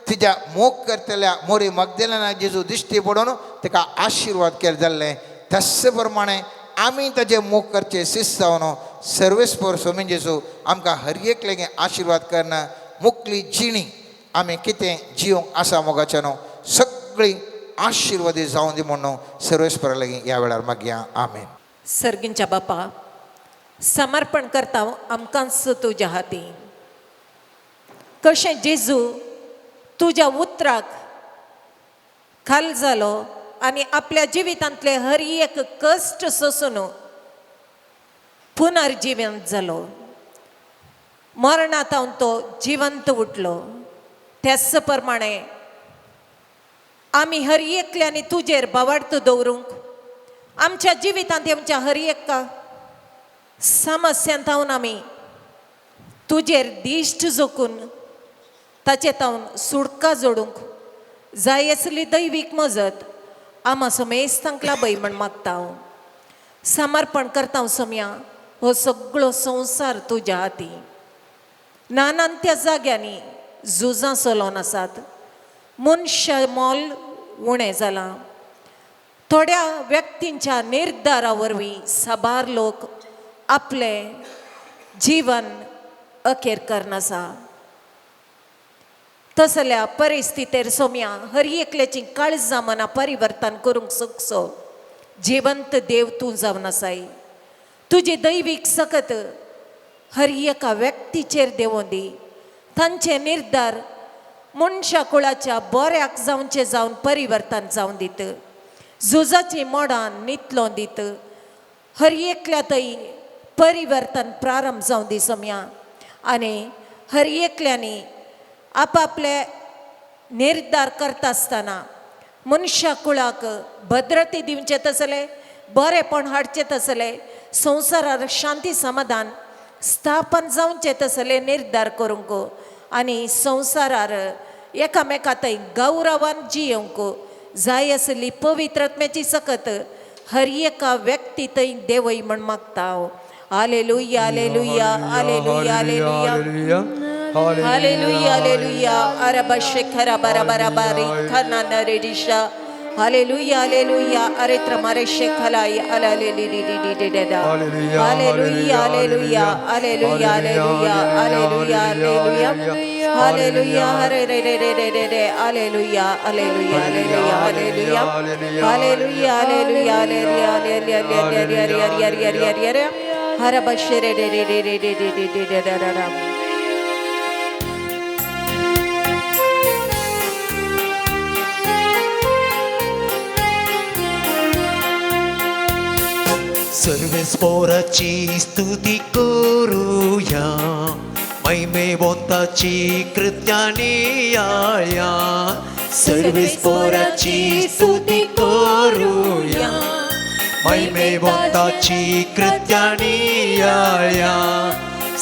तिज्या मोग करतल्या मोरी मगदेलेनाक जेजू दिश्टी पडून ताका आशिर्वाद केले जाल्लें तशे प्रमाणे आमी ताजे मोग करचे शिस्त जावन सर्वेस्पर सोमी जेजू आमकां हर एकल्याक आशिर्वाद करना मुकली जिणी आमी कितें जिवंक आसा मोगाचें न्हू सगळीं आशिर्वादी जावं दी म्हणून सर्वेस्परा लागीं ह्या वेळार मागया. आमेन. सर्गींच्या बापा समर्पण करता आमकांच तुज्या हाती. कशें जेजू तुज्या उतराक खाल जालो आनी आपल्या जिवितांतले हर एक कश्ट सोसून पुनर्जिवंत जालो. मरणांत तो जिवंत उठलो. त्याच प्रमाणे आमी हर एकल्यानी तुजेर बावार्थ दवरूंक आमच्या जिवितांत आमच्या हर एका समस्यांत आमी तुजेर दिश्ट जोखून ताचे तावन सुटका जोडूंक जाय आसली दैवीक मजत आमा समेस्तांक लाभय म्हण मागता हांव. समर्पण करता सोम्या हो सगळो संवसार तुज्या हाती. नानान त्या जाग्यांनी झुजां चलोवन आसात. मनशा मोल उणें जालां. थोड्या व्यक्तींच्या निर्धारा वरवीं साबार लोक आपलें जिवन अखेर करनासा. तसल्या परिस्थितीर सोम्या हर एकल्याची काळजां मनां परिवर्तन करूंक शकचो जिवंत देव तूं जावन आसाय. तुजी दैवीक सकत हर एका व्यक्तीचेर देंवों दी. तांचे निर्धार मनशा कुळाच्या बऱ्याक जावचें जावन परिवर्तन जावन दीत. झुजाची मोडां नितलों दीत. हर एकल्या थंय परिवर्तन प्रारंभ जावं दी सोम्या आनी हर एकल्यांनी आपापले निर्धार करता आसतना मनशा कुळाक भद्रते दिवचें तसलें बरेंपण हाडचें तसलें संवसारार शांती समाधान स्थापन जावचें तसलें निर्धार करूंक आनी संवसारार एकामेका थंय गौरवान जियोवंक जाय आसली पवित्रत्म्याची सकत हर एका व्यक्ती थंय देवय म्हण मागता हांव. Hallelujah hallelujah hallelujah hallelujah hallelujah hallelujah अरबा शेखरा बरा बारी खना नरेडिशा हालेलुया हालेलुया अरे त्रमारे शेखलाई अलाले ली ली ली ली ली दा hallelujah hallelujah hallelujah hallelujah hallelujah hallelujah hallelujah अरे रे रे रे रे रे रे hallelujah hallelujah hallelujah hallelujah hallelujah hallelujah hallelujah hallelujah hallelujah hallelujah हर बशे रे रे रे रे रे रे रे रे रे रे रे. सर्वेस्पोराची स्तुती करूया महिमेवंताची कृत्याने याया. सर्वेस्पोराची स्तुती करूया महिमेवंताची कृत्याने याया.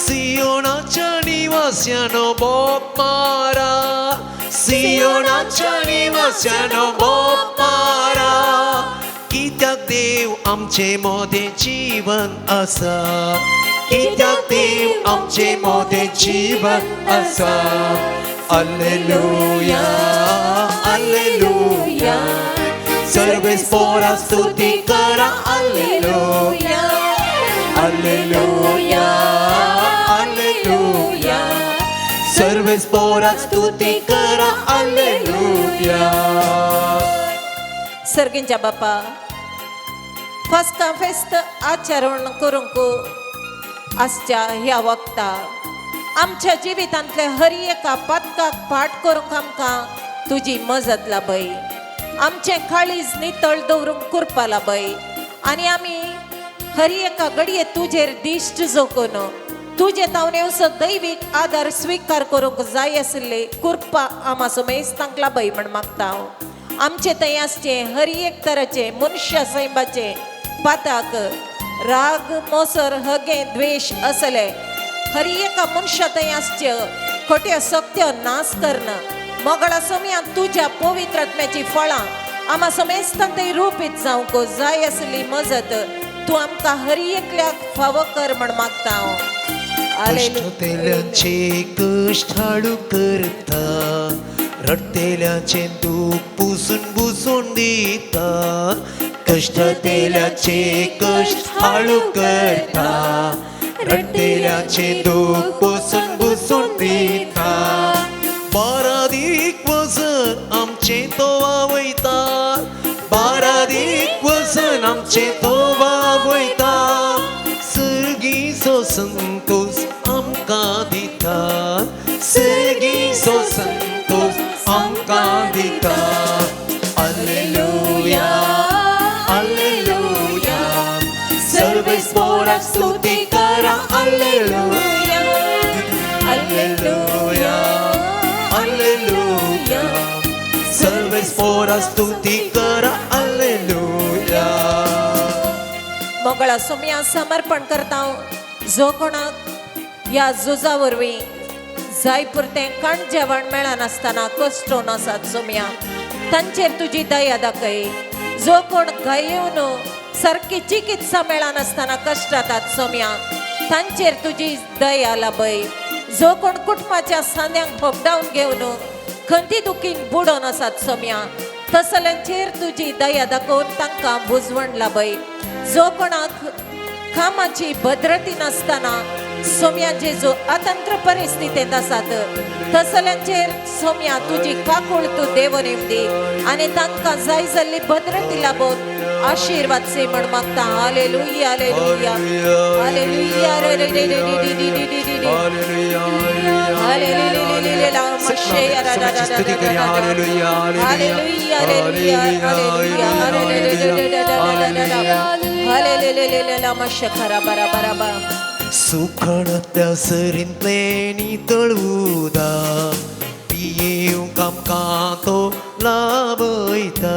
सियोनाच्या निवास्यानो बोप मारा सियोनाच्या निवास्यानो बोप मारा. कित्याक देव आमचे मोदें जीवन आसा कित्याक देव आमचे मोदें जीवन आसा. Alleluia alleluia सर्वेस पोरा स्तुती करा Alleluia, alleluia, alleluia. सर्वेस पोरा स्तुती करा alleluia. सर्गींच्या बापा, फास्ता फेस्त आचरण करूंक आसच्या ह्या वक्ता आमच्या जिवितांतले हर एका पातकाक पाठ करूंक आमकां तुजी मजत लाभय. आमचें काळीज नितळ दवरूंक कृपा लाभय आनी आमी हर एका घडये तुजेर दिश्ट जोखून तुजे तावनेवचो दैवीक आदार स्विकार करूंक जाय आशिल्ले कृपा आमा समेस्तांक लाभय म्हण मागता हांव. आमचे थंय आसचें हर एक तराचें मनशा सैमाचें पाताक राग मोसर हगे द्वेश असले हर एका मनशा थंय आसच्यो खोट्यो सक्त्यो नाश करण मोगळा समयान तुज्या पवित्र आत्म्याची फळां आमा समेस्तांक थंय रुपीत जावंक जाय आसली मजत तूं आमकां हर एकल्याक फावो कर म्हण मागता हांव. कश्टतेल्याचे कश्ट हाडू करता, रडतेल्याचे दूख पुसून पुसून दिता. कश्टतेल्याचे कश्ट हाडू करता, रडतेल्याचे दूख पुसून पुसून दिता. बारादीक वजन आमचें तो वावयता, बारादीक वजन आमचें तो वावयता. सर्गीचो संतोष आमकां दिता, सर्गीचो संतोष आमकां दिता. Alleluia, alleluia. सर्वेस पोरा स्तुती करा alleluia, alleluia, alleluia. सर्वेस पोरा स्तुती करा alleluia. मोगळा सोम्या समर्पण करता जो कोणाक ह्या झुजा वरवीं जाय पुरतें काण जेवण मेळनासतना कश्टोन आसात सोम्या तांचेर तुजी दया दाखय. जो कोण घायेवन सारकी चिकित्सा मेळनासतना कश्टातात सोम्या तांचेर तुजी दया लाभय. जो कोण कुटुंबाच्या सांद्यांक होगडावन घेवन खंती दुखीन बुडोवन आसात सोम्या तसल्यांचेर तुजी दया दाखोवन तांकां बुजवण लाभय. जो कोणाक कामाची भद्रती नासतना सोम्या जेजू अतंत्र परिस्थितींत आसात तसल्यांचेर सोम्या तुजी काकूळ तूं देवून येवंदी आनी तांकां जाय जाल्ली भद्रती लाबोवन आशिर्वाद से म्हण मागता. Hallelujah, hallelujah, hallelujah. रे रे रे रे रे रे रे रे रे रे. सुखणत्या सरींतलें नितळ उदक पियेवंक आमकां तो लाभयता.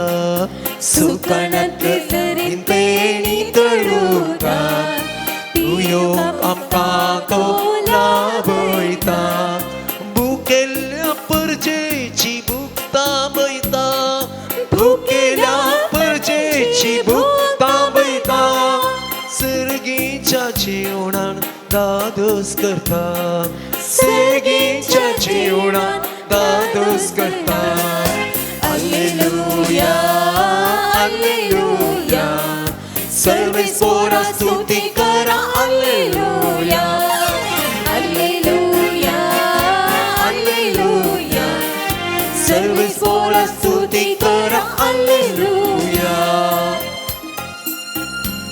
सुखणांतल्या सरींतलें नितळ उदक पियेवंक आमकां तो लाभयता. भुकेल्ल्या परजेची भूक थांबयता, भुकेल्या परजेची भूक थांबयता. सर्गीच्या जिवणान दादोस करता, सर्गीच्या जिवणान दादोस करता. Alleluia, alleluia. सर्वेस पोरा स्तुती करा alleluia, alleluia, alleluia. सर्वेस पोरा स्तुती करा alleluia.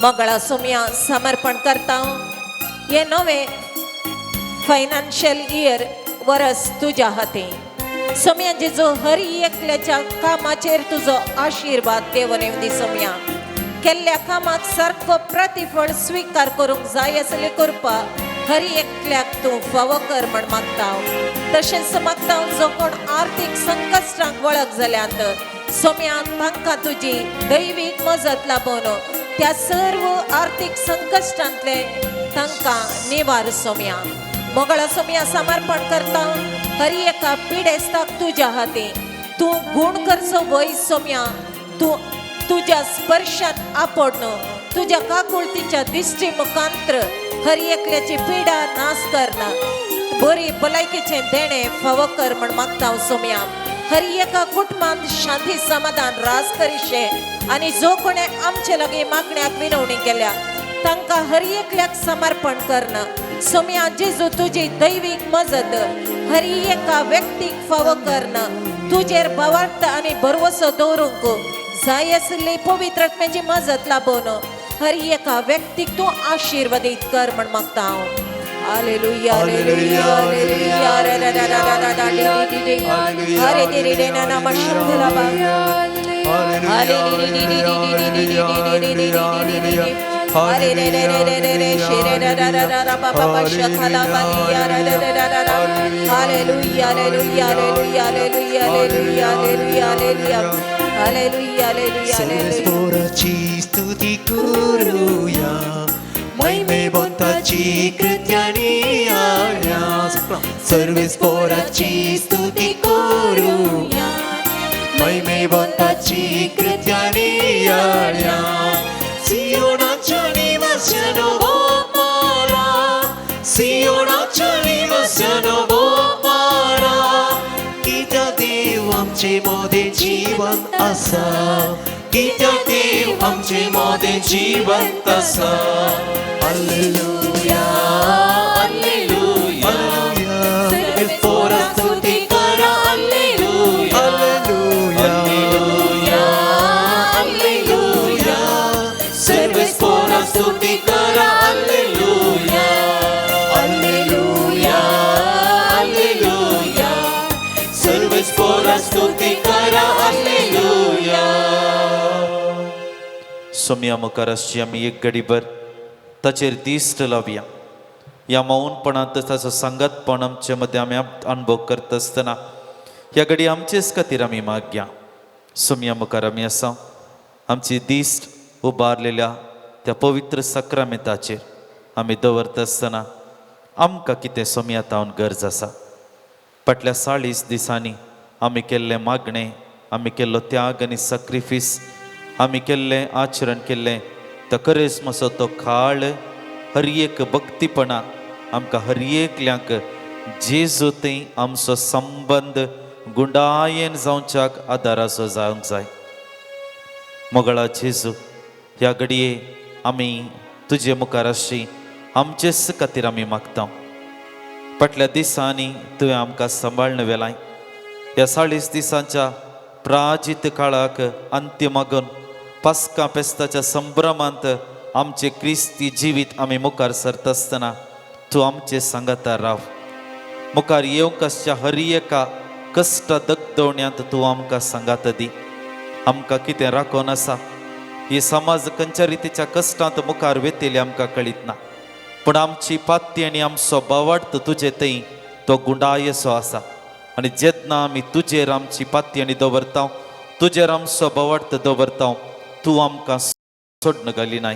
मोगळा सोम्या समर्पण करता हे नवें फायनान्शियल इयर वरस तुज्या हाती सोम्या जेजो हर एकल्याच्या कामाचेर तुजो आशिर्वाद देवन येवंदी. सोम्या केल्ल्या कामाक सारको प्रतिफळ स्विकार करूंक जाय आसले करपा हर एकल्याक तूं फावो कर म्हण मागता. तशेंच मागता जो कोण आर्थीक संकश्टांक वळख जाल्यात सोम्या तांकां तुजी दैवीक मजत लाबोवन त्या सर्व आर्थीक संकश्टांतले तांकां निवार सोम्या. मोगळा सोम्या समर्पण करता हर एका पिडेस्ताक तुज्या हाती तूं गूण करचो वय सोम्या. तूं तुज्या स्पर्शान आपोडन तुज्या काकुळतीच्या दिश्टी मुखांत्र हर एकल्याची पिडा नाश करना बरी भलायकेचें देणें फावो कर म्हण मागता हांव सोम्या. हर एका कुटुंबांत शांती समाधान राज करिशे आनी जो कोणे आमचे लागीं मागण्याक विनवणी केल्या तांकां हर एकल्याक समर्पण करणं सोम्या जेजू तुजी दैवीक मजत हर एका व्यक्तीक फावो करणं तुजेर भावार्थ आनी भरवसो दवरूंक जाय आशिल्ली पवित्र आत्म्याची मजत लाबोवन हर एका व्यक्तीक तूं आशिर्वादीत कर म्हण मागता हांव. Hallelujah, hallelujah, hallelujah, रे रे रे रे रे रे रे रे रे. हरे रे रे रे ना ना मशंदला बा. हरे रे रे रे रे रे रे शेरे रे रे रे रे बा बा बा शखला बा लिया रे रे रे रे रे. Hallelujah, hallelujah, hallelujah, hallelujah, hallelujah, hallelujah, hallelujah, hallelujah, hallelujah, hallelujah. पोराची स्तुती करूया, महिमेवंताची कृत्यानी आल्या. सर्वेस पोराची स्तुती करूया, महिमेवंताची कृत्यानी आल्या. सियोनाच्या निवास्यानो बोमारा, सियोनाच्या निवास्यानो बोमारा. कित्या देव आमचे मोदें जिवंत आसा, कित्या देव आमचे मोदें जिवंत आसा. Hallelujah, hallelujah, पोरा स्तुती करा. Hallelujah, hallelujah, hallelujah, सर्वेस पोरा स्तुती करा. हालेलुया, हालेलुया, हालेलुया, सर्वेस पोरा स्तुती करा. हालेलुया. सोम्या मुखार आसची आमी एक घडीभर ताचेर दिश्ट लावया. ह्या मौनपणांत ताचो सांगातपण आमचे मदें आमी अनुभव करता आसतना ह्या घडी आमचेच खातीर आमी मागया. सोम्या मुखार आमी आसा, आमची दिश्ट उबारलेल्या त्या पवित्र साक्रामेंताचेर आमी दवरता आसतना आमकां कितें सोम्या तावन गरज आसा. फाटल्या 40 दिसांनी आमी केल्लें मागणें, आमी केल्लो त्याग आनी सॅक्रिफीस, आमी केल्लें आचरण केल्लें तो करेस्मसो तो काळ हर एक भक्तीपणा आमकां हर एकल्यांक जेजू थंय आमचो संबंद गुंडायेन जावच्याक आदाराचो जावंक जाय. मोगळा जेजू, ह्या घडये आमी तुजे मुखार आसची आमचेच खातीर आमी मागता. फाटल्या दिसांनी तुवें आमकां सांबाळ्न व्हेलाय. ह्या 40 दिसांच्या प्राजीत काळाक अंत्य मागून पास्का पेस्ताच्या संभ्रमांत आमचे क्रिस्ती जिवीत आमी मुखार सरता आसतना तूं आमचे सांगाता राव. मुखार येवंक आसच्या हर एका कश्ट दगदवण्यांत तूं आमकां सांगात दी. आमकां कितें राखून आसा ही समाज खंयच्या रितीच्या कश्टांत मुखार वेतली आमकां कळीत ना, पूण आमची पाती आनी आमचो बावार्थ तुजे थंय तो गुंडायसो आसा. आनी जेन्ना आमी तुजेर आमची पाती आनी दवरता, तुजेर आमचो बावार्थ दवरता, तूं आमकां सोडन घालिनाय,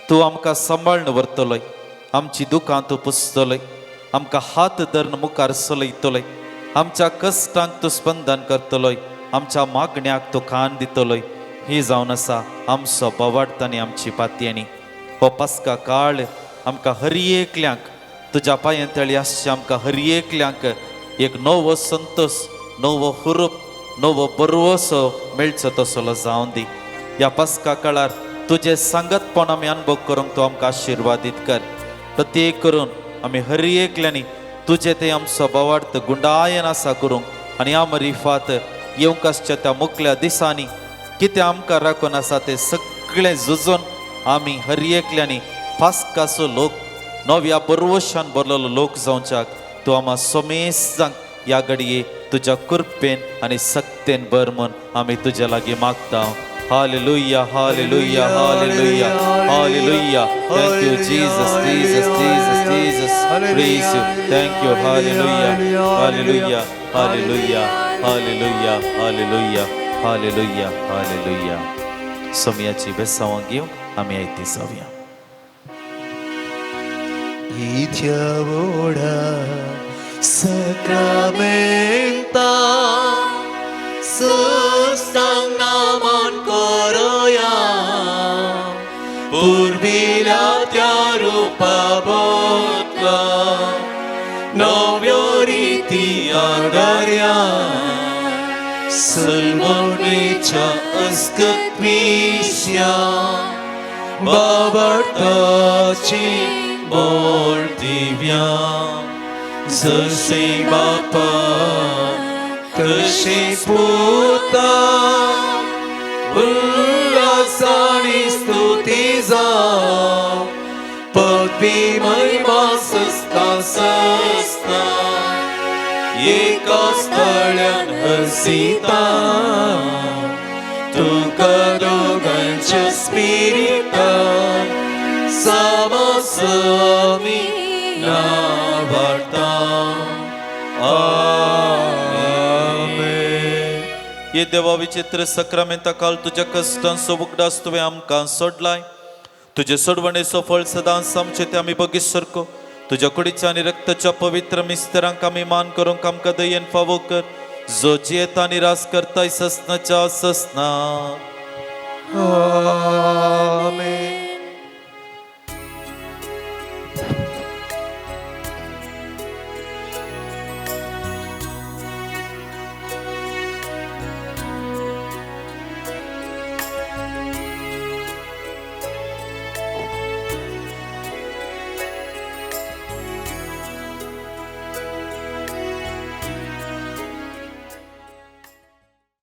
तूं आमकां सांबाळ्न व्हरतलोय, आमची दुकां तूं पुसतलोय, आमकां हात धरून मुखार चलयतलोय, आमच्या कश्टांक तूं स्पंदन करतलोय, आमच्या मागण्याक तूं कान दितलोय. ही जावन आसा आमचो बावार्थ आनी आमची पातयेणी. हो पास्का काळ आमकां हर एकल्यांक तुज्या पांयां तळी आसचें आमकां हर एकल्यांक एक नवो संतोश, नवो हुरूप, नवो बरवसो मेळचो तसलो जावन दी. ह्या पास्का काळार तुजें सांगतपण आमी अनुभव करूंक तूं आमकां आशिर्वादीत कर. प्रत्येक करून आमी हर एकल्यांनी तुजें तें आमचो बावार्थ गुंडायन आसा करूंक आनी आमरिफात येवंक आसच्या त्या मुकल्या दिसांनी कितें आमकां राखून आसा तें सगळें झुजून आमी हर एकल्यांनी पास्काचो लोक नव्या बरवशान भरलेलो लोक जावच्याक तूं आमा सोमेस जावंक ह्या घडये तुज्या कृपेन आनी सक्तेन भर म्हूण आमी तुज्या लागीं मागता. Hallelujah, hallelujah, hallelujah, hallelujah. Thank you Jesus, Jesus, Jesus, Jesus. Praise you. Thank you. Hallelujah, hallelujah, hallelujah, hallelujah, hallelujah, hallelujah, hallelujah. सोमयाची बेसांवां घेवन आमी आयती जावया. इथ्या वोडा सक्रामेंता सुस्तांग नामान करोया, पुर्विल्या त्या रुपा बदला नव्यो रिती आदर्या. सलवणेच्या अस्कत विश्या बाबडताची बोल दिव्या जसे बापा तसे पुता उल्हासाने स्तुती जाव पदवी महिमा सस्ता सस्ता एका स्थळ्यान हसिता तुका दोगांच्या स्पिरिटान सामासमी नावाडता. आमेन. हे देवा विचित्र सक्रामेंता काल तुज्या कश्टांचो उगडास तुवें आमकां सोडलाय. तुजे सोडवणेचो फळ सदांच आमचे ते आमी बगीत सारको तुज्या कुडीच्या आनी रक्ताच्या पवित्र मिस्तरांक आमी मान करूंक आमकां दयेन फावो कर, जो जियेता आनी रास करताय ससनाच्या ससना. आमेन.